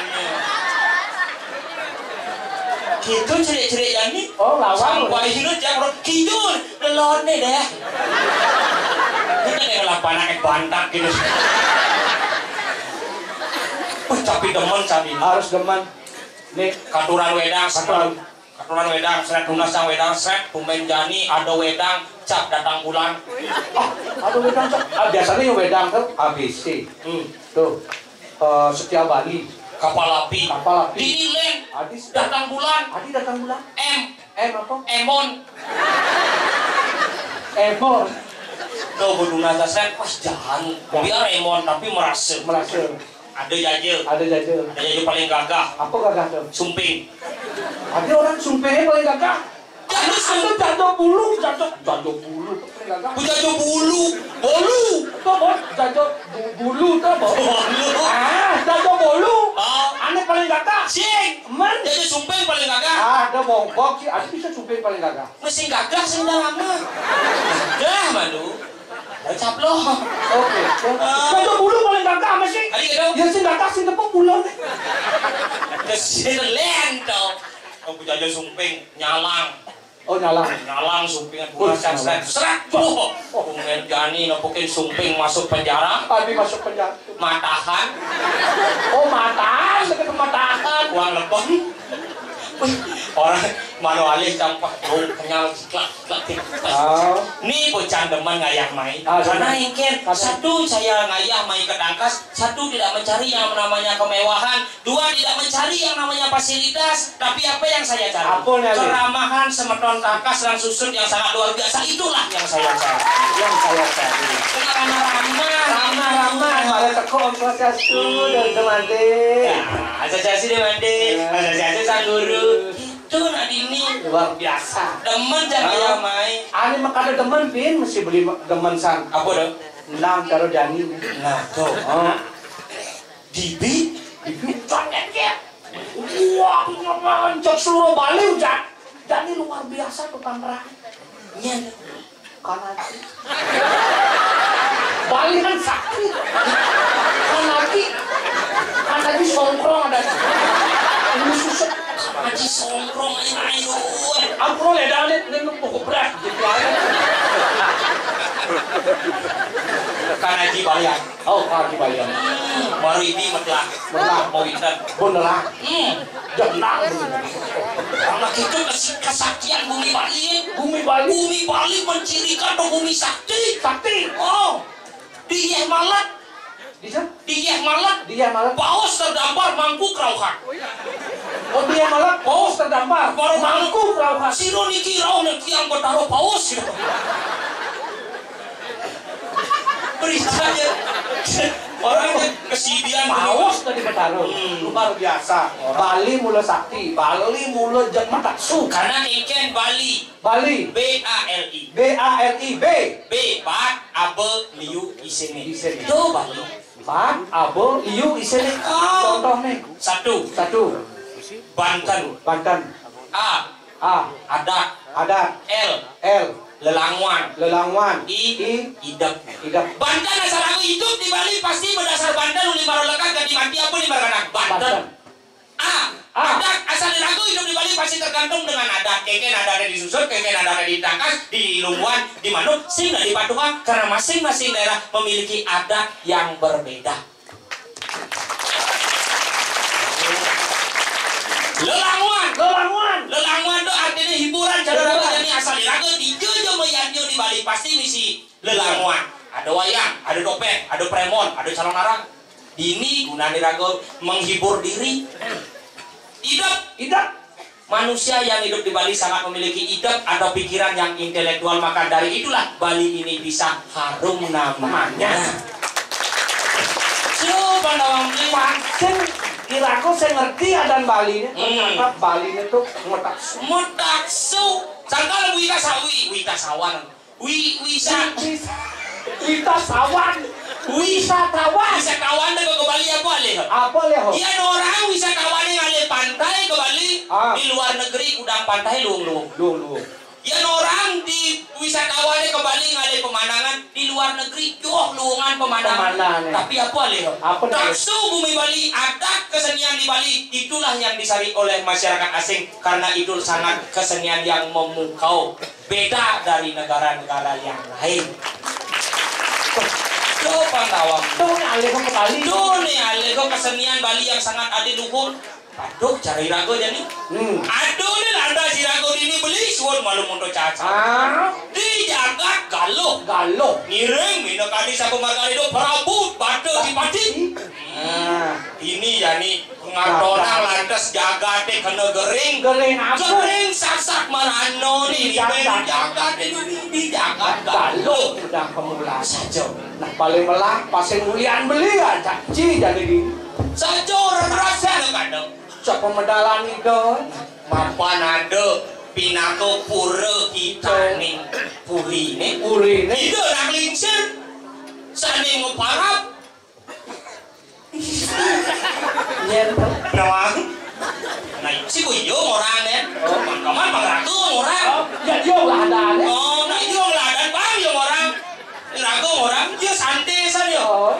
Gitu cerik-cerik yang ini. Oh, lawan. Sampai sini, jangan, "Cijo, lelone deh." Ini kan yang lapan anak bantak gitu. Wah, tapi demen, tapi. Harus demen. Nih, katuran wedang, katuran. Katuran wedang, seret, tunas yang wedang, seret, tumben jani, ada wedang, cap datang bulan. Oh, ada wedang, cap. Ah, biasanya yang wedang tuh A B C. Hmm. Tuh. Eh, Setia Bali. Kapal api. Kapal api. Dini Len. Adi datang bulan. Adi datang bulan. M. M apa? Emon. Emon. Tuh, kudu nasa seret, pas jahan. Ya. Biar Emon, tapi merasa. Merasa. Ada jaja. Ada jaja. Ada jaja paling gagah. Apa gagah tuh? Sumping. Ada orang sumpingnya paling gagah. Jaja sumping. Ada jaja bulu, jaja, jaja bulu tuh paling gagah. Bu jaja bulu, bolu. Itu bos, jaja bu- bulu tuh bos. Bolu. Ah, jaja bulu. Ah. Aneh paling gagah. Sing. Men. Jaja sumping paling gagah. Ah, ada bongkok sih, ada bisa sumping paling gagah. Mesin gagah sing udah lama. Dah, malu. Ucap lo. Oke. Ah. Jaja bulu paling gagah apa sih? Tadi gitu. Ya sing gagah sing tepuk bulan. Keselen tau. Aku jaja sumping, nyalang. Oh, nyalang. Nyalang sumpingan. Wih, bukan nyalang. Seret, seret. Wah, oh, Umi Jani nepukin sumping masuk penjara. Tadi masuk penjara. Matahan. Oh, matahan, lebih ke matahan. Uang lebon. Wih, orang malu alih campak dong kenyal, klak, klak, klak. Oh. Ini bocah demen ngayah mai. Ah, karena demen. Ingkin, karena satu, saya ngayah mai ke Tangkas, satu, tidak mencari yang namanya kemewahan, dua, tidak mencari yang namanya fasilitas, tapi apa yang saya cari? Apa nih, Ali? Keramahan, semeton Tangkas dan Susut yang sangat luar biasa, itulah yang saya cari. Yang saya cari. Kena ramah-ramah. Ramah-ramah, malah teko Om Swastiastu, dan teman deh. Ya, asosiasi deh, Mande. Ya. Asosiasi sang guru. Itu nak dini. Luar biasa. Demen jangan. Ah. Ya, mai. Ani mah kada demen, Pin, mesti beli ma- demen sang. Apa dong? Nang karo Dani. Nah, tuh. Oh. Dibi, dibi ucap ya. Wah, aku nyaman. Cek seluruh Bali ucap. Dani luar biasa tukang rang. Iya. Kanaki. Bali kan sakti. Kanaki. Kanaki songkrong ada. Ini susah. Kanaki songkrong, ayo, ayo. Ampun, ya, jangan, ini, ini pokok berat. Gitu aja. Kanaki Bali. Oh, Kanaki Bali. Hmm, baru ini metelah. Metelah. Mau intan. Beneran. Hmm. Jenang bener. Karena itu kes- kesaktian bumi Bali. Bumi Bali. Bumi Bali mencirikan tuh bumi sakti. Sakti. Oh. Di Yeh Malat. Di sana? Di Yeh Malat. Di Yeh Malat. Paus terdampar mangku kerauhan. Oh, di Yeh Malat. Paus terdampar. Baru mangku kerauhan. Siro niki rauh niki yang bertaruh paus gitu. Beritanya. Orangnya kesidian. Paus tadi bertaruh. Hmm. Luar biasa. Bali mula sakti. Bali mula jek mataksu. Karena ikan Bali. Bali. B A L I. B A L I. B. B, bat, aba, liu, isine. Isine. Itu Bali. Bat, aba, liu, isine. Oh. Contoh nih. Satu. Satu. Banten. Banten. A. A. Adat. Adat. L. L. Lelanguan. Lelanguan. I. I. Idep. Idep. Banten asal aku hidup di Bali pasti berdasar Banten, uli maro lekat ganti mati apa di Marganak. Banten. Banten. A. A. Adat asal diragu hidup di Bali pasti tergantung dengan adat. Kéngkén adatné di Susut, kéngkén adatné di Tangkas, di Lungguan, di Manuk, sing nggak di Patungan, karena masing-masing daerah memiliki adat yang berbeda. Lelanguan. Lelanguan. Lelanguan to artiné hiburan, saudara. Hiburan. Jadi asal iraga dija ja mayanjur di Bali pasti misi lelanguan. Ada wayang, ada topéng, ada prémon, ada calonarang. Dini gunané raga menghibur diri. Idep. Idep. Manusia yang hidup di Bali sangat memiliki idep atau pikiran yang intelektual, maka dari itulah Bali ini bisa harum namanya. Coba nawang beli. Pancén iraga sing ngerti adan Baliné, hmm, ternyata Baliné tuh metaksu. Metaksu. Sangkal wita sawi, wita sawan. Wi-, wisa-, wis-, wisatawan. Wi-, wisatawan. Wisatawan dé ka Bali apa alih? Apa alih? Yén orang wisatawané ngalih pantai ka Bali, ah, di luar negeri kudang pantai luung-luung. Luung-luung. Yén orang di wisatawané ka Bali ngalih pemandangan, di luar negeri joh luungan pemandangan. Pemandangan, ya. Tapi apa alih? Apa alih? Taksu bumi Bali, adat kesenian di Bali, itulah yang dicari oleh masyarakat asing karena itu sangat kesenian yang memukau. Beda dari negara-negara yang lain. Tuh, pantawang. Tuh, né alih ka Bali. Tuh, né alih ka kesenian Bali yang sangat adi luhur. Aduh, cara iraga jani. Hmm. Aduh, né lantas iraga dini beli suud malu monto caca. Ah. Di jagat Galuh. Galuh. Ngiring minakadi sapa margané do Prabu Bata Dipati. Ah. Ini jani Ngatonang lantas jagaté kena gering. Gering apa? Gering sasak marana ni, di jagat. Di jagat ini, di jagat Galuh. Galuh udah pemulas saja. Nah, paling melah, pasing ulian beli aja. Ci jadi di. Saja orang rasa ada kadang. Sapa medalan ida? Mapan ada pinaka pura kitaning puriné. Puriné. Ida nak lingsir. Sané nguparap. Yen. Nawang. Nah, si ku iyo orang, kan? Oh. Kaman Bang Ratu orang. Oh, ya, iyo lah ada, kan? Oh, nah, iyo lah ada, Bang, iyo orang. Ragu orang, iyo santai saja. Oh.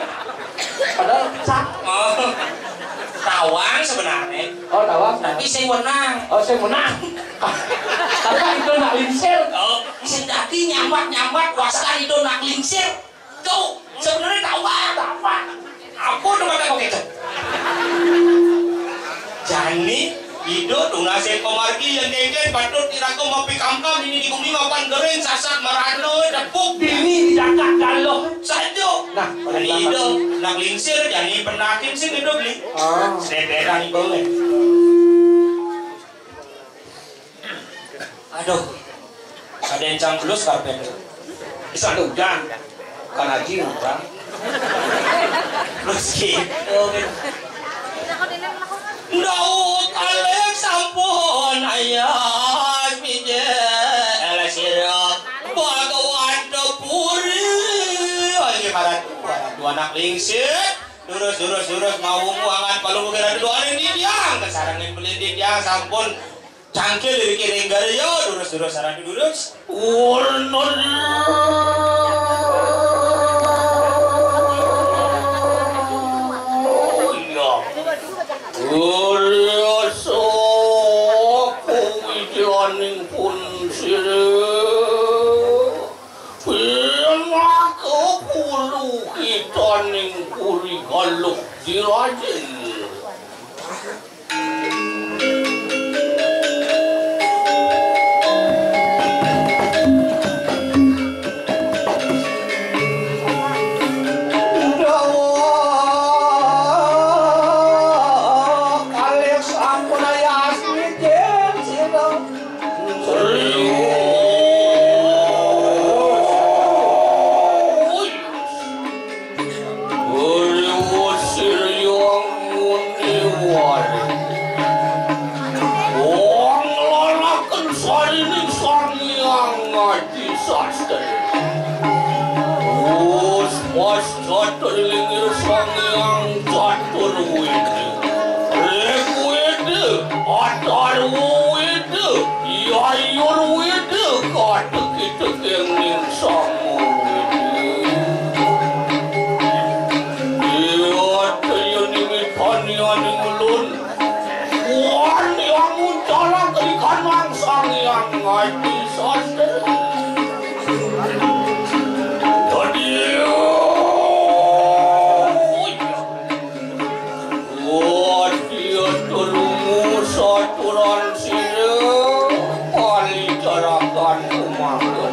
Padahal cak. Oh. Tawang sebenarnya. Oh, tawang. Tapi sing wenang. Oh, sing wenang. Karena itu nak lingsir. Oh, sing dadi nyambat-nyambat, waskan itu nak lingsir. Tuh, sebenarnya tawang, tawang. Apa tuh kata kok gitu? Jani, ida tunasé pamargi yang kéngkén patut iraga mapikamkam ini di bumi mapan gering sasak marana depuk. Dini di jagat Galuh. Saja. Nah, jani ida nak lingsir, jani penakin sing hidup li. Ah. Seberan ibu, eh. Aduh, ada yang cang belus karpet. Bisa ada hujan. Bukan haji, orang. Terus gitu. Daud alek sampun ayas mijil sira Bhagawan Puri. Ayo, para tua, tua anak lingsir. Durus, durus, durus, mau muangan palu kira dua ini tiang. Kesarangin beli tiang sampun. Cangkil diri kiring garya, durus-durus sarana durus. Ulun. Iya. Ulya sapa wijaning pun sira. Pinaka pulu kitaning puri Galuh Diraja. Dawuh kalih sampun ayas mijil sira. Riwut sirya muni wari. Wong lalaken sarining Sang Hyang Adi Sastri. Wus pas catur linggir Sang Hyang Catur Widi. Ring Widi, Atar Widi, Yayur Widi, katekitekening Sama Widi. Iya, triya ningitani aning ulun. Wan yang muncalaken ikan Mang Sang Hyang Adi Sastra. Dadi, wadya tulungu saturan sira, palicarakan kumaha.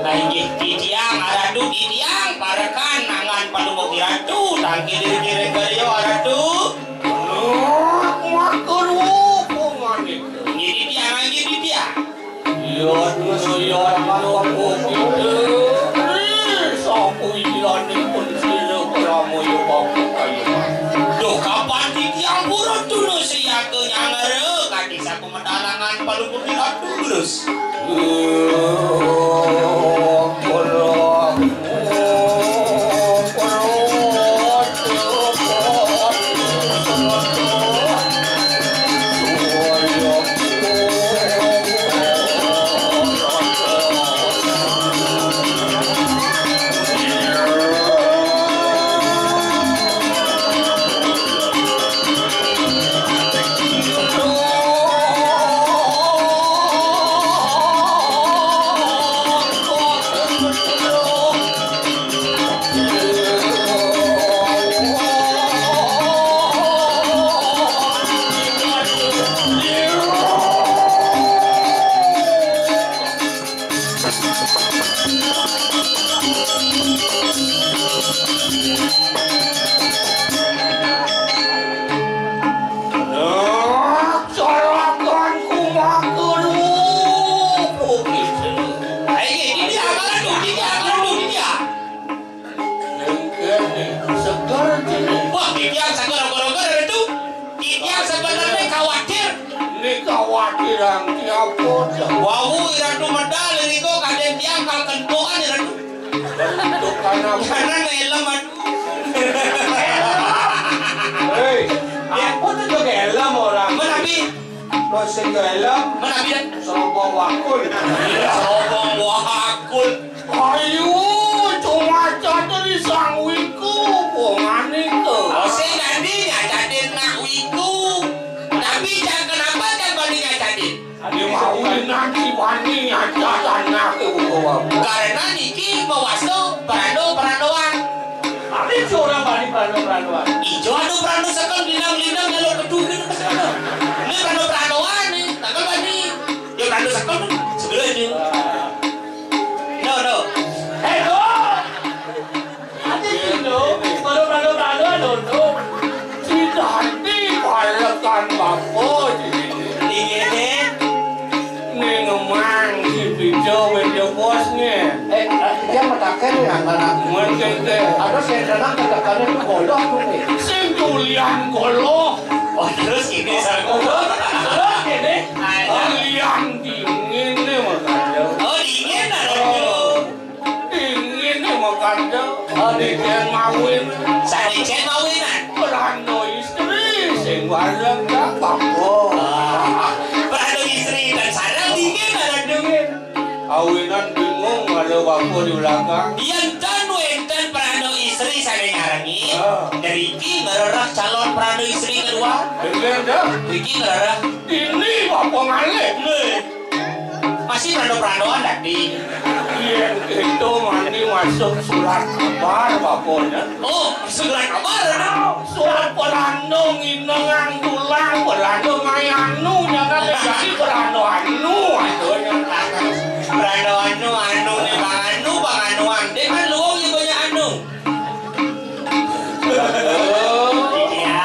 Nah, inggih titiang, Ratu, titiang, parekan nangan Palungguh Ratu, tangkil diri garya, Ratu. Nuh, maka rupa manik. Inggih titiang, inggih titiang. Yatna, yatna, kita. Ri, sapuyilanipun sira pramaya bakti kayuhan. Duh, kapan titiang purun tuna siyaga nyangara, kadi sapumedalangan Palungguh Ratu terus. Jaraganku maka rupa kita. Ayo, ini dia, Ratu, ini dia, Ratu, ini dia. Nengkene, seger kene. Wah, titiang seger, oger-oger, Ratu. Titiang sebenarnya khawatir. Ini khawatir ang siapa? Wau, Ratu, medal, Ratu, kadén tiang kal kentukan, Ratu. Bentukan apa? Karena ngelem, aduh. Hei, aku tuh juga helm orang. Menapi? Kok sing helm? Menapi? Serobong wakul. Serobong wakul. Ayo, cuma catur di sang wiku, bongane ke. Oh, sing ganti nyacadin nak wiku. Tapi jangan kenapa kan bani nyacadin. Adi mawinan si bani nyacadin nak ke bawa. Karena niki mawasta perando-perandoan. Tapi seorang bani perando-perandoan. Ijo anu perando sekel, lindang-lindang, kalau kedugin ke sana. Ini perando-perandoan nih, tanggal bani. Ya perando sekel, sebelah aja. No, no. Eh, no. Ati dulu, baru, baru, baru, no, no. Sida ati balekan bapa, jadi. Inggih, Dek. Ning emang si Pijo wédé bos, nggih. Eh, dia mataken ya, anak. Mungkin, Dek. Ada saya dengar katakannya itu bodoh tuh, nih. Sing tulian goloh. Oh, terus ini, Saku. Terus, terus ini. Ayo. Tulian dingin nih, makanya. Oh, dingin, ada. Oh. Dingin nih makanya. Adiknya mawin. Sadiknya mawinan. Perando istri sing bareng dak bangko. Ah, perando istri dan sareng dingin, ada dingin. Awinan bingung ada bangko di belakang. Yen ten wénten perando istri sané nyarengi, ah, ngriki ngrereh calon perando istri kedua. Demikian dah. Ngriki ngrereh. Ini bapa ngalih. Nggih. Masih perando-perandoan tadi. Yen itu mani masuk surat kabar, bapaknya. Oh, surat kabar, ada. Surat perando nginengang tulang, perando mayanu, jangan jadi perando anu, atunya. Perando anu, anu nih, Bang Anu, Bang Anuan. Dia kan luwung ya banyak anu. Iya,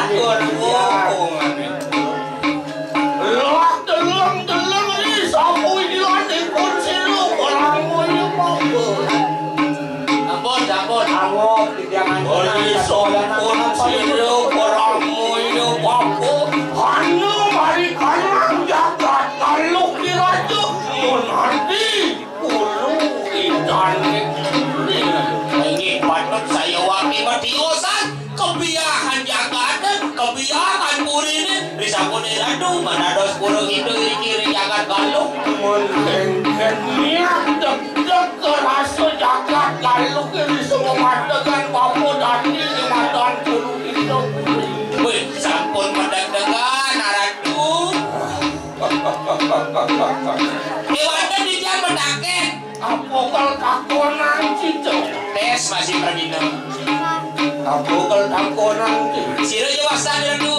ampun, ampun. Lah, deleng-deleng ni, sapa iki lan ning kursi lu, ora ngoyo apa? Ampun, ampun. Anggok, jangan. Oli sampun sira ora ngoyo apa? Anu mari kanang jagat kaluk diraja. Mun ati. Ulu idane. Inggih patut saya waki matiosan kebiahan jagate, kebiahan purine, disampun ratu manados pura kita iki ri jagat Galuh. Mun kengken niat deg-deg kerasa jagat Galuh ke di semua mategan bapa dadi di matan puru kita. Wih, sampun medeg-degan, Ratu. Masih pragina. Aku kalau takonan ki. Sira ya wastan Ratu.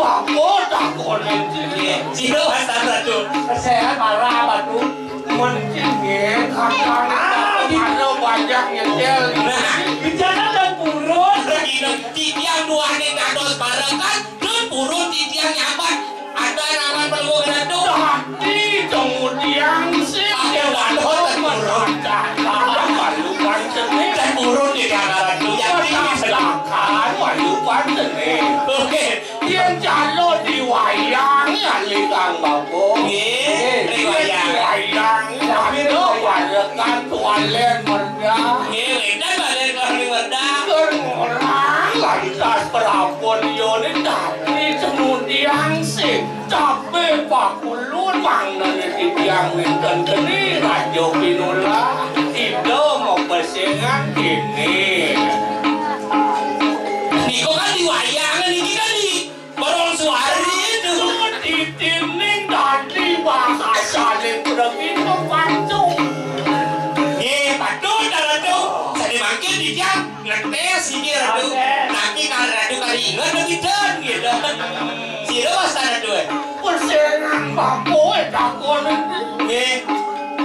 Bapa takonan ki. Nggih. Sira wastan Ratu. Sehat marah Ratu. Mungkin nggih, kakang. Ah, kalau banyak nyetel. Nah, bicara dan purun. Pragina, titiang duaning dados barengan, dan purun titiang nyambat. Ada nama pelungguh Ratu. Tapi kemudian sih. Ada dados purun. Malu pancene. Dan purun di Ratu. Yang tinggi sedangkan malu pancene. Oke. Yen jalo diwayangi ali Kang Bapa. Nggih, yen riwayat. Diwayangi, tapi ada warekan tualen merda. Nggih, wénten balen keluarga merda. Ker ngorang lantas prapon yone tapi kemudian sing tapi pakulun mangnane titiang wénten kene Raja Pinula. Ida mapesengan kene. Niku kan diwayangan iki kan di Barong Suwari itu. Titining dadi bahasane pragina pacung. Nggih, patut, Ratu. Sane mangkin titiang ngetes iki, Ratu. Oke. Nanging kalau Ratu kali inget, Ratu, gitu. Sira wastan, Ratu, eh? Persenan bakoe takon. Nggih.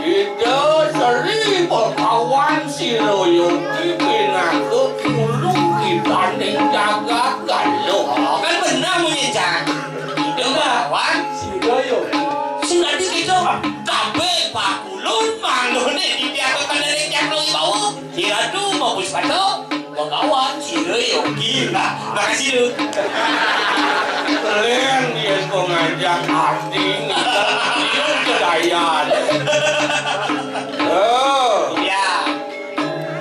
Ida Sri Bagawan Siroyogi pinaka ulung kitaning jagat Galuh. Kan bener munyi, Cak. Ida Bagawan Siroyogi. Sing dadi kita kabeh pakulun manggone dipiaka kendene Cak Lowi bau. Siratu mau puspata. Bagawan Siroyogi. Nah, makasih, Duk. Kalian dia pengajak hati, ngitung kedayan. Oh. Ya.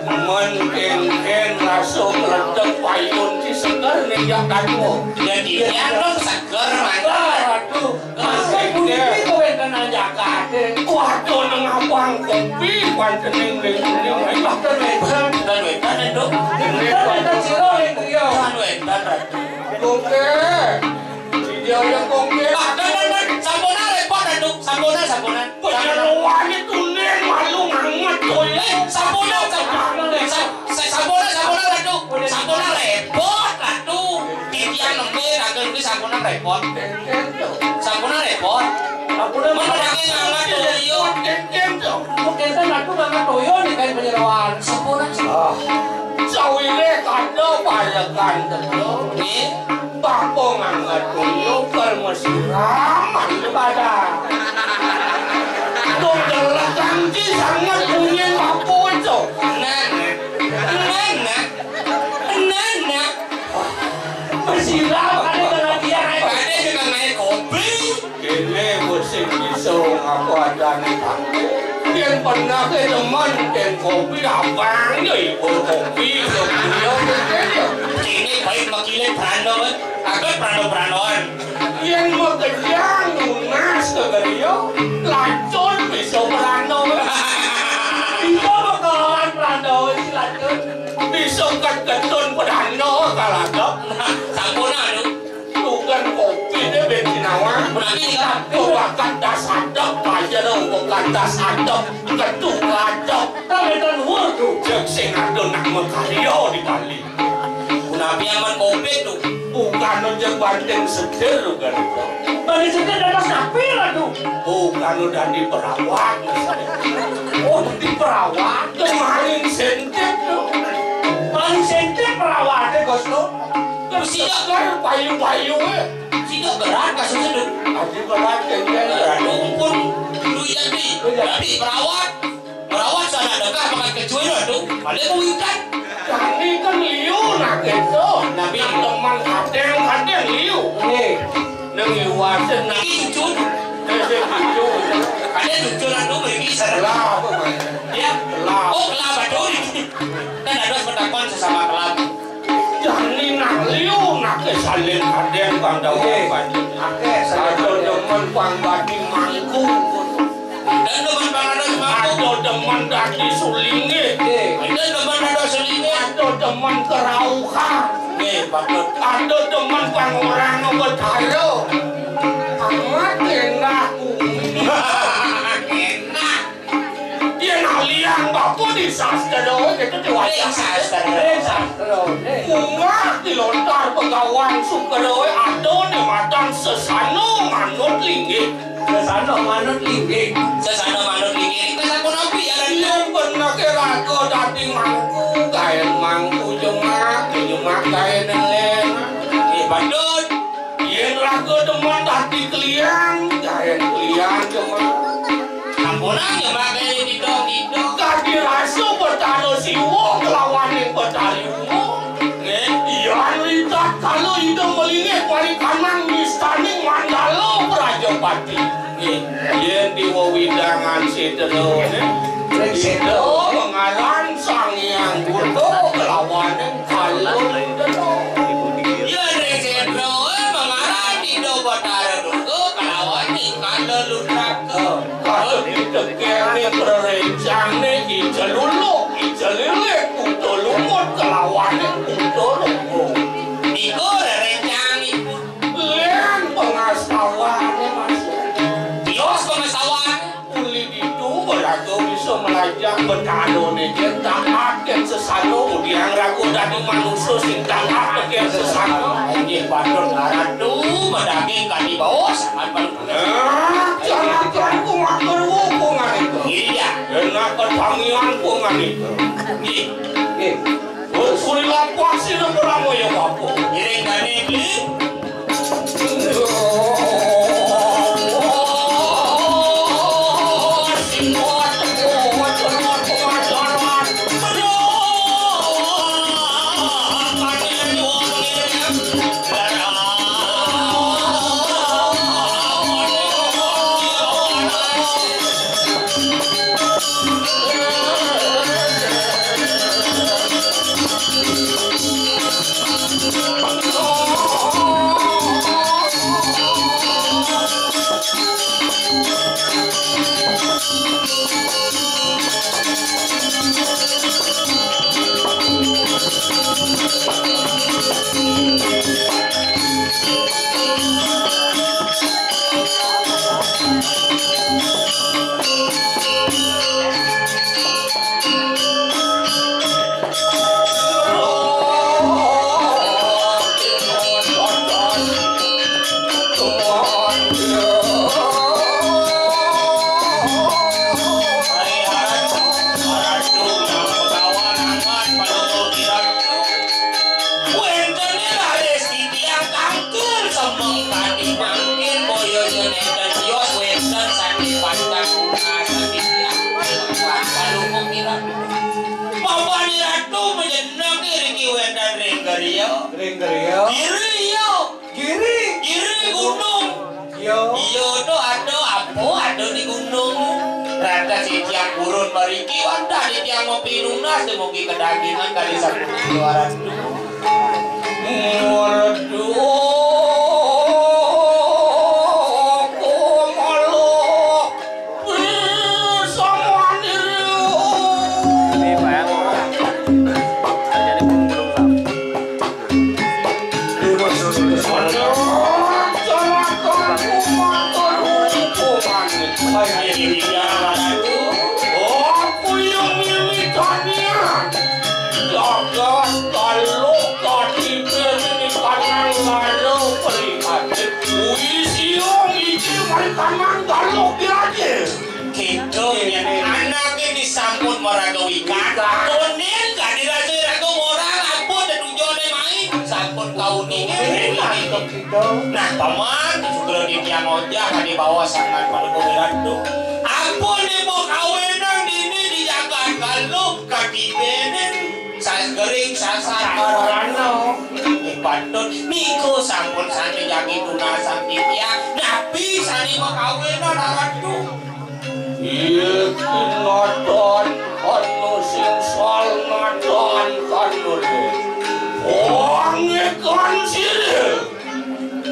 Men kengken rasa keletek payun si seger nih ya kayu. Jadi, ya, lo seger, mantap. Aduh. Sing puniki kawéntenan jakate. Kuarta nengah pang kopi, pancening ning kuning, ayo. Ten wétan, ten wétan, Nduk. Ten wétan sira ning griya. Ten wétan, Ratu. Kongke. Sing jaya kongke. Ah, ten, ten, ten. Sampunan repot, Ratu. Sampunan, sampunan. Penyeruane tuning malu nganget, kowe. Eh, sampunan, sampunan. Sa-, sa-, sampunan, sampunan, Ratu. Sampunan repot, Ratu. Titiang nembe, Ratu, niki sampunan repot. Sampunan repot. Sampunan. Mun pedange ngangat toyo. Kok enten aku ngangat toyo nih kayak penyeroan. Sampunan. Ah. Sawire kada palekan telu. Nggih. Bapa ngangat toyo kel mesiram pada. Dong delek kanti sangat bunyi bapa itu. Nah, nah. Nah, nah. Nah, nah. Bersiram, ada kena dia, naik. Ada juga naik kopi. Kene wis sing bisa ngaku adane tangke. Yen pernah ke teman, yen kopi abang, ya ibu kopi, ya gula, ya, ya. Kene baik makile prano, kan? Agak prano-pranoan. Yen mau kenyang, nunas ke gerio, lacur bisa prano. Bisa bakalan prano, si lacur. Bisa ket-ketun pedano kalagap. Sampun anu. Tukang kopi deh ben sinawa. Berarti kan. Bakat das adep aja dong, bakat das adep. Ketu kacok. Tapi kan wurdu. Cek sing ado nak makarya di Bali. Punapi aman kopi tuh. Bukan aja banding setir kan. Banding setir dapat sapi lah tuh. Bukan udah di perawat. Oh, di perawat. Kemarin sentik tuh. Paling sentik perawatnya, Bos, tuh. Terus sejak kan payu-payu, eh. Sejak berat kasusnya, tuh. Aji berat, kengkeng. Aduh, ampun. Duit jadi. Jadi perawat. Perawat sana dekat makan kecuali, tuh. Ada mau ikan. Kami kan liu nak itu. Nabi. Teman kadang-kadang liu. Nih. Nang iwasen nang cucun. Nang sing cucun. Ada cucun anu mriki sareng. Lah, apa, Mas? Ya. Lah. Oh, kelapa duri. Kan ada pendapat sesama kelapa. Jani nak liu, nak ke salin kadang pang dawuh. Nggih. Panjang. Akeh salin. Ada demen pang badi mangkung. Dan demen pang ada semangkung. Ada demen dadi sulinge. Nggih. Ada demen ada sulinge. Ada demen keraukan. Nggih, patut. Ada demen pang orang ngebetara. Amat enak bumi. Enak. Yen aliang bapa di Sastra itu diwaca. Ring sastra. Ring sastra. Bunga di lontar Begawan Sukra, ada né matang sesana manut linggih. Sesana manut linggih. Sesana manut linggih. Iku sapunapi ya, Ratu? Yén bener ké raga dadi mangku, gaén mangku jemak, jemak gaén lén. Nggih, patut. Yén raga demen dadi klian, gaén klian jemak. Sampunang jemak gaén didong-didong. Dadi rasa Betara Siwa kelawaning Betari Uma. Nggih. Yan ritatkala Ida malinggih Parikanan mistaning Mandala Prajapati. Nggih. Yén di wewidangan sétra, nggih. Sétra pangaran Sang Hyang Buddha kelawaning Kala Rudra. Yén ring sétra, eh, pangaran Ida Batara Durga kelawaning Kala Ludraka. Kala ditekéné rerencangné Ica Luluk, Ica Lilik, Kuta Lumut kelawaning Kuta Lumbung. Niku rerencangipun. Lén pengastawané, Mas. Tios pengastawan. Uli ditu raga bisa melajah Betarané, yén taat kén sesana, udiang raga dadi manusa sing taat kén sesana. Inggih patut Ratu, madaging kadi baos, sangat panuh. Nah, jangan ku matur wukungan itu. Iya. Enak ketangian kungan itu. Nggih. Nggih. Suri lampah sira Pramaya Bapa. Ngiring kami, Bli. Wénten ing raris titiang kangkung semeng kanthi mangkin boya yen enten sios wénten saking pangkat punasan titiang. Palungguh kirang. Papan Ratu panjenengan niki wénten ring griya. Ring griya. Giri iya. Giri. Giri gunung. Iya. Iya to ada apa ada di gunung. Raga titiang purun mariki wantah titiang ngopi nunas dumugi kedagingan kali sapunika Ratu. Murdu kumala. Jagat Galuh katiben ing kanan lalu prihatin. Kuwi siung iki Parikanan Galuh Diraja. Kidung yen anake disampun maraga wikan. Wikan. Kuning kadi raja raga moral ampun tetujone mai. Sampun kauni. Nah, paman, sugra titiang ojah kadi bawa sangat Paduka Wirantu. Ampun ibu kawinan dini di jagat Galuh katibene. Sagering sasar marana. Patut niku sampun sami jagi tunasan titiang. Napi sane makawinan Ratu? Iki natan anu sing sal natan kanule. Wong ikan sirih.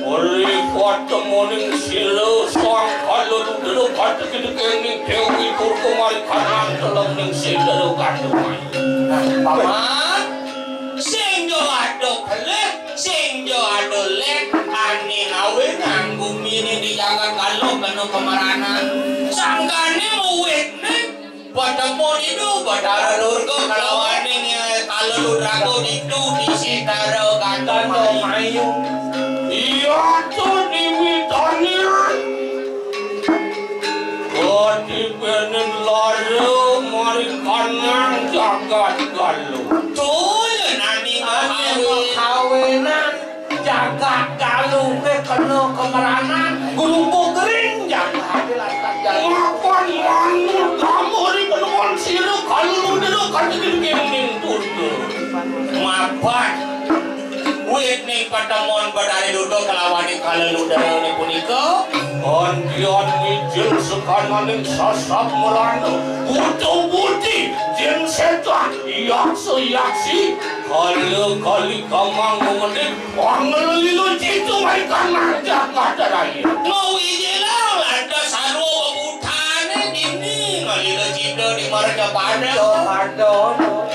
Uli patemuning sira sang kalun dulu kata kita kening Dewi Durga mari kanan dalam ning sira kandungan. Paman, sing do ado kelih, sing do ado lek, ane ngawe nganggo mini di jagat Galuh kena pemeranan. Sangkane muwit ning Padha Tempun itu Batara Durga kalawaning, eh, Kala Ludraga itu di Sitara Gandamayu. Iya, tuh diwitani. Kadipenen lara marikanang jagat Galuh. Tuh, nani makawinan jagat Galuh ke kena kemeranan, gulung bugering jagat. Mapan manut kamu di penemuan sira Kala Ludra kadi gini tuh. Mapan. Wit ning patemon Betari Durga kalawan ing Kala Ludra punika. Andian mijil sekananing sasab merana, buta budi, jin setan, yaksa yaksi, kala kali kamang mengedik, pangelila jitu maikan manjak mata raya. Ngawi jelang lantas sarwa bebutane dini ngalila jitu di marga pada. Pada.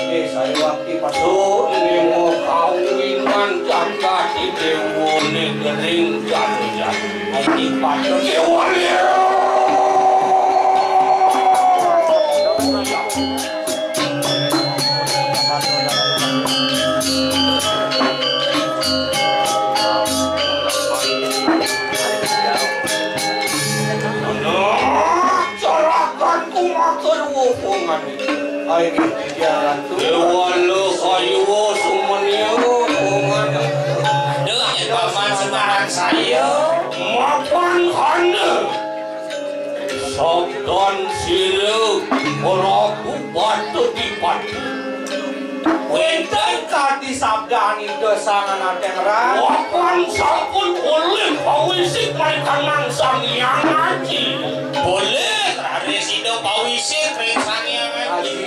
Eh, saya waktu masuk ini mau kawinan jagat di dewa negeri jani jani. Ini pada dewa. Nah, carakan ku matur wufungan. Ai, Gusti Ratu. Dewala kayuwa sumenia wufungan. Aduh, yen paman sembarang saya. Mapan hana. Sabdan sira Prabu Batu Dipati. Wenten kadi sabdan Ida Sang Anateng Ran. Wapan sampun olih pawisik marikanang Sang Hyang Aji. Olih raris Ida pawisik ring Sang Hyang Aji. Aji.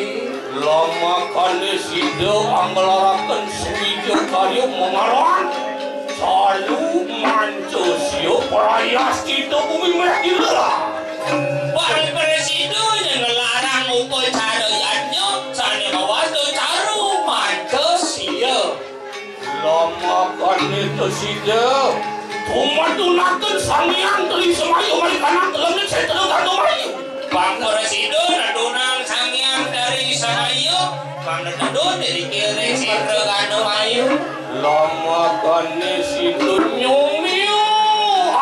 Lamakane sida anglaraken swija karya mamaran. Salu manca sia prayas kita bumi meh gila. Bang Presida ngelarang upacara yadnya sane mawasta caru manca sia. Lamakane to sida tumadunaken Sang Hyang Tri Semaya marikanang telengen setra kandung ayu. Bang Presida nadunang Sang Hyang Tri Semaya, bang nadun diri kiri setra kandung ayu. Lamakane sida nyomia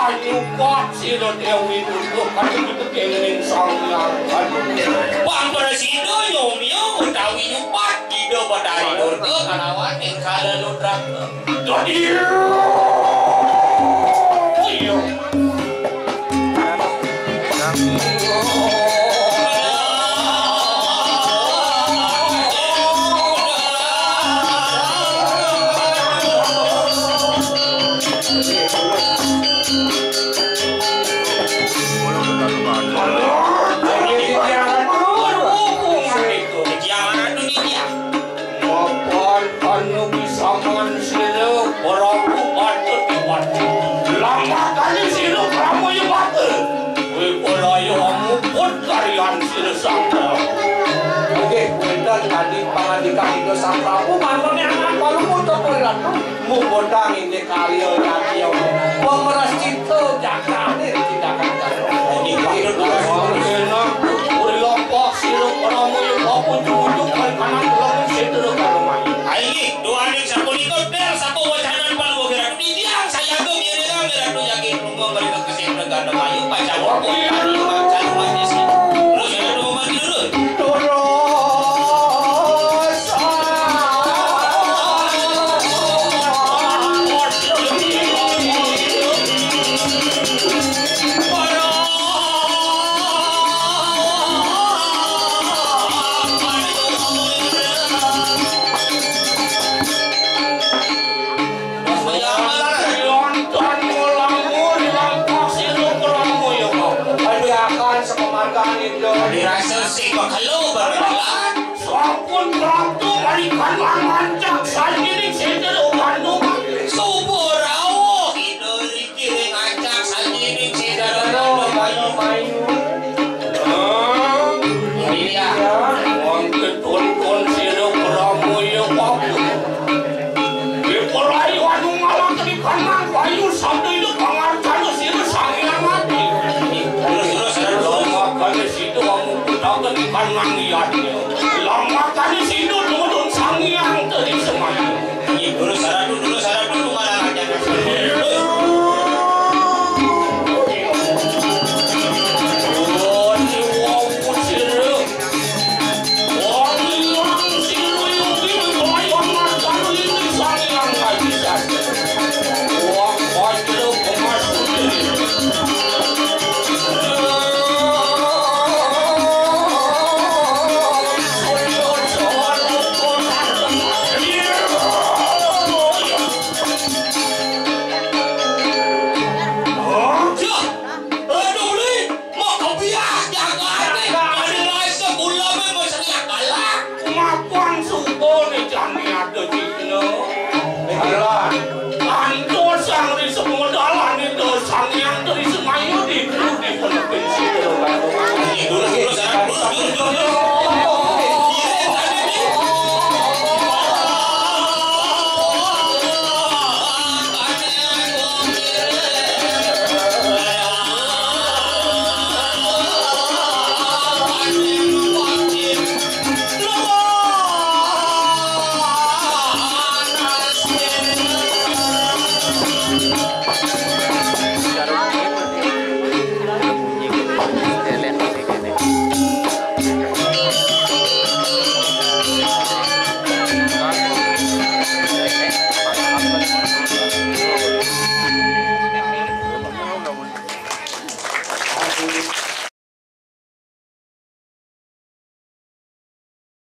anyupat sira Dewi Durga kadi ketekening Sang Hyang Agung. Bang Presida nyomia utawi nyupat Ida Betari Durga kalawan ing Kala Ludraga. Dadi iya. Mapan anu bisaman sira Prabu Patut Dipati. Lamakane sira Prabu Yewata. Kowe ora ya muput karyan sira sangka. Nggih, wonten tadi pangandikan Ida Sang Prabu, mangkene anak kula putra kowe Ratu. Muputang indik karya yadnya. Pemres cipta jagate tindakan karo. Niki kula wau enak. Uri lompok sira Prabu Yewata ujug-ujug kali kanan kula sing terus karo mayu. Ayo, duaning sapunika, der sapa wacanan paluwung Ratu. Titiang sayaga mirengang Ratu Jagi Lungguh mrika kesih negara mayu, pacawa. Terus Ratu mati dulu. Terus. Lontan mulamu dilampah sira Prabu ya, Pak. Adiakan sepemarkan itu. Dirasa si bakalo berlawan. Sampun Prabu marikan mangancak sajining sendel ubandu. Subuh rawuh Ida riki ring ancak sajining sendel ubandu.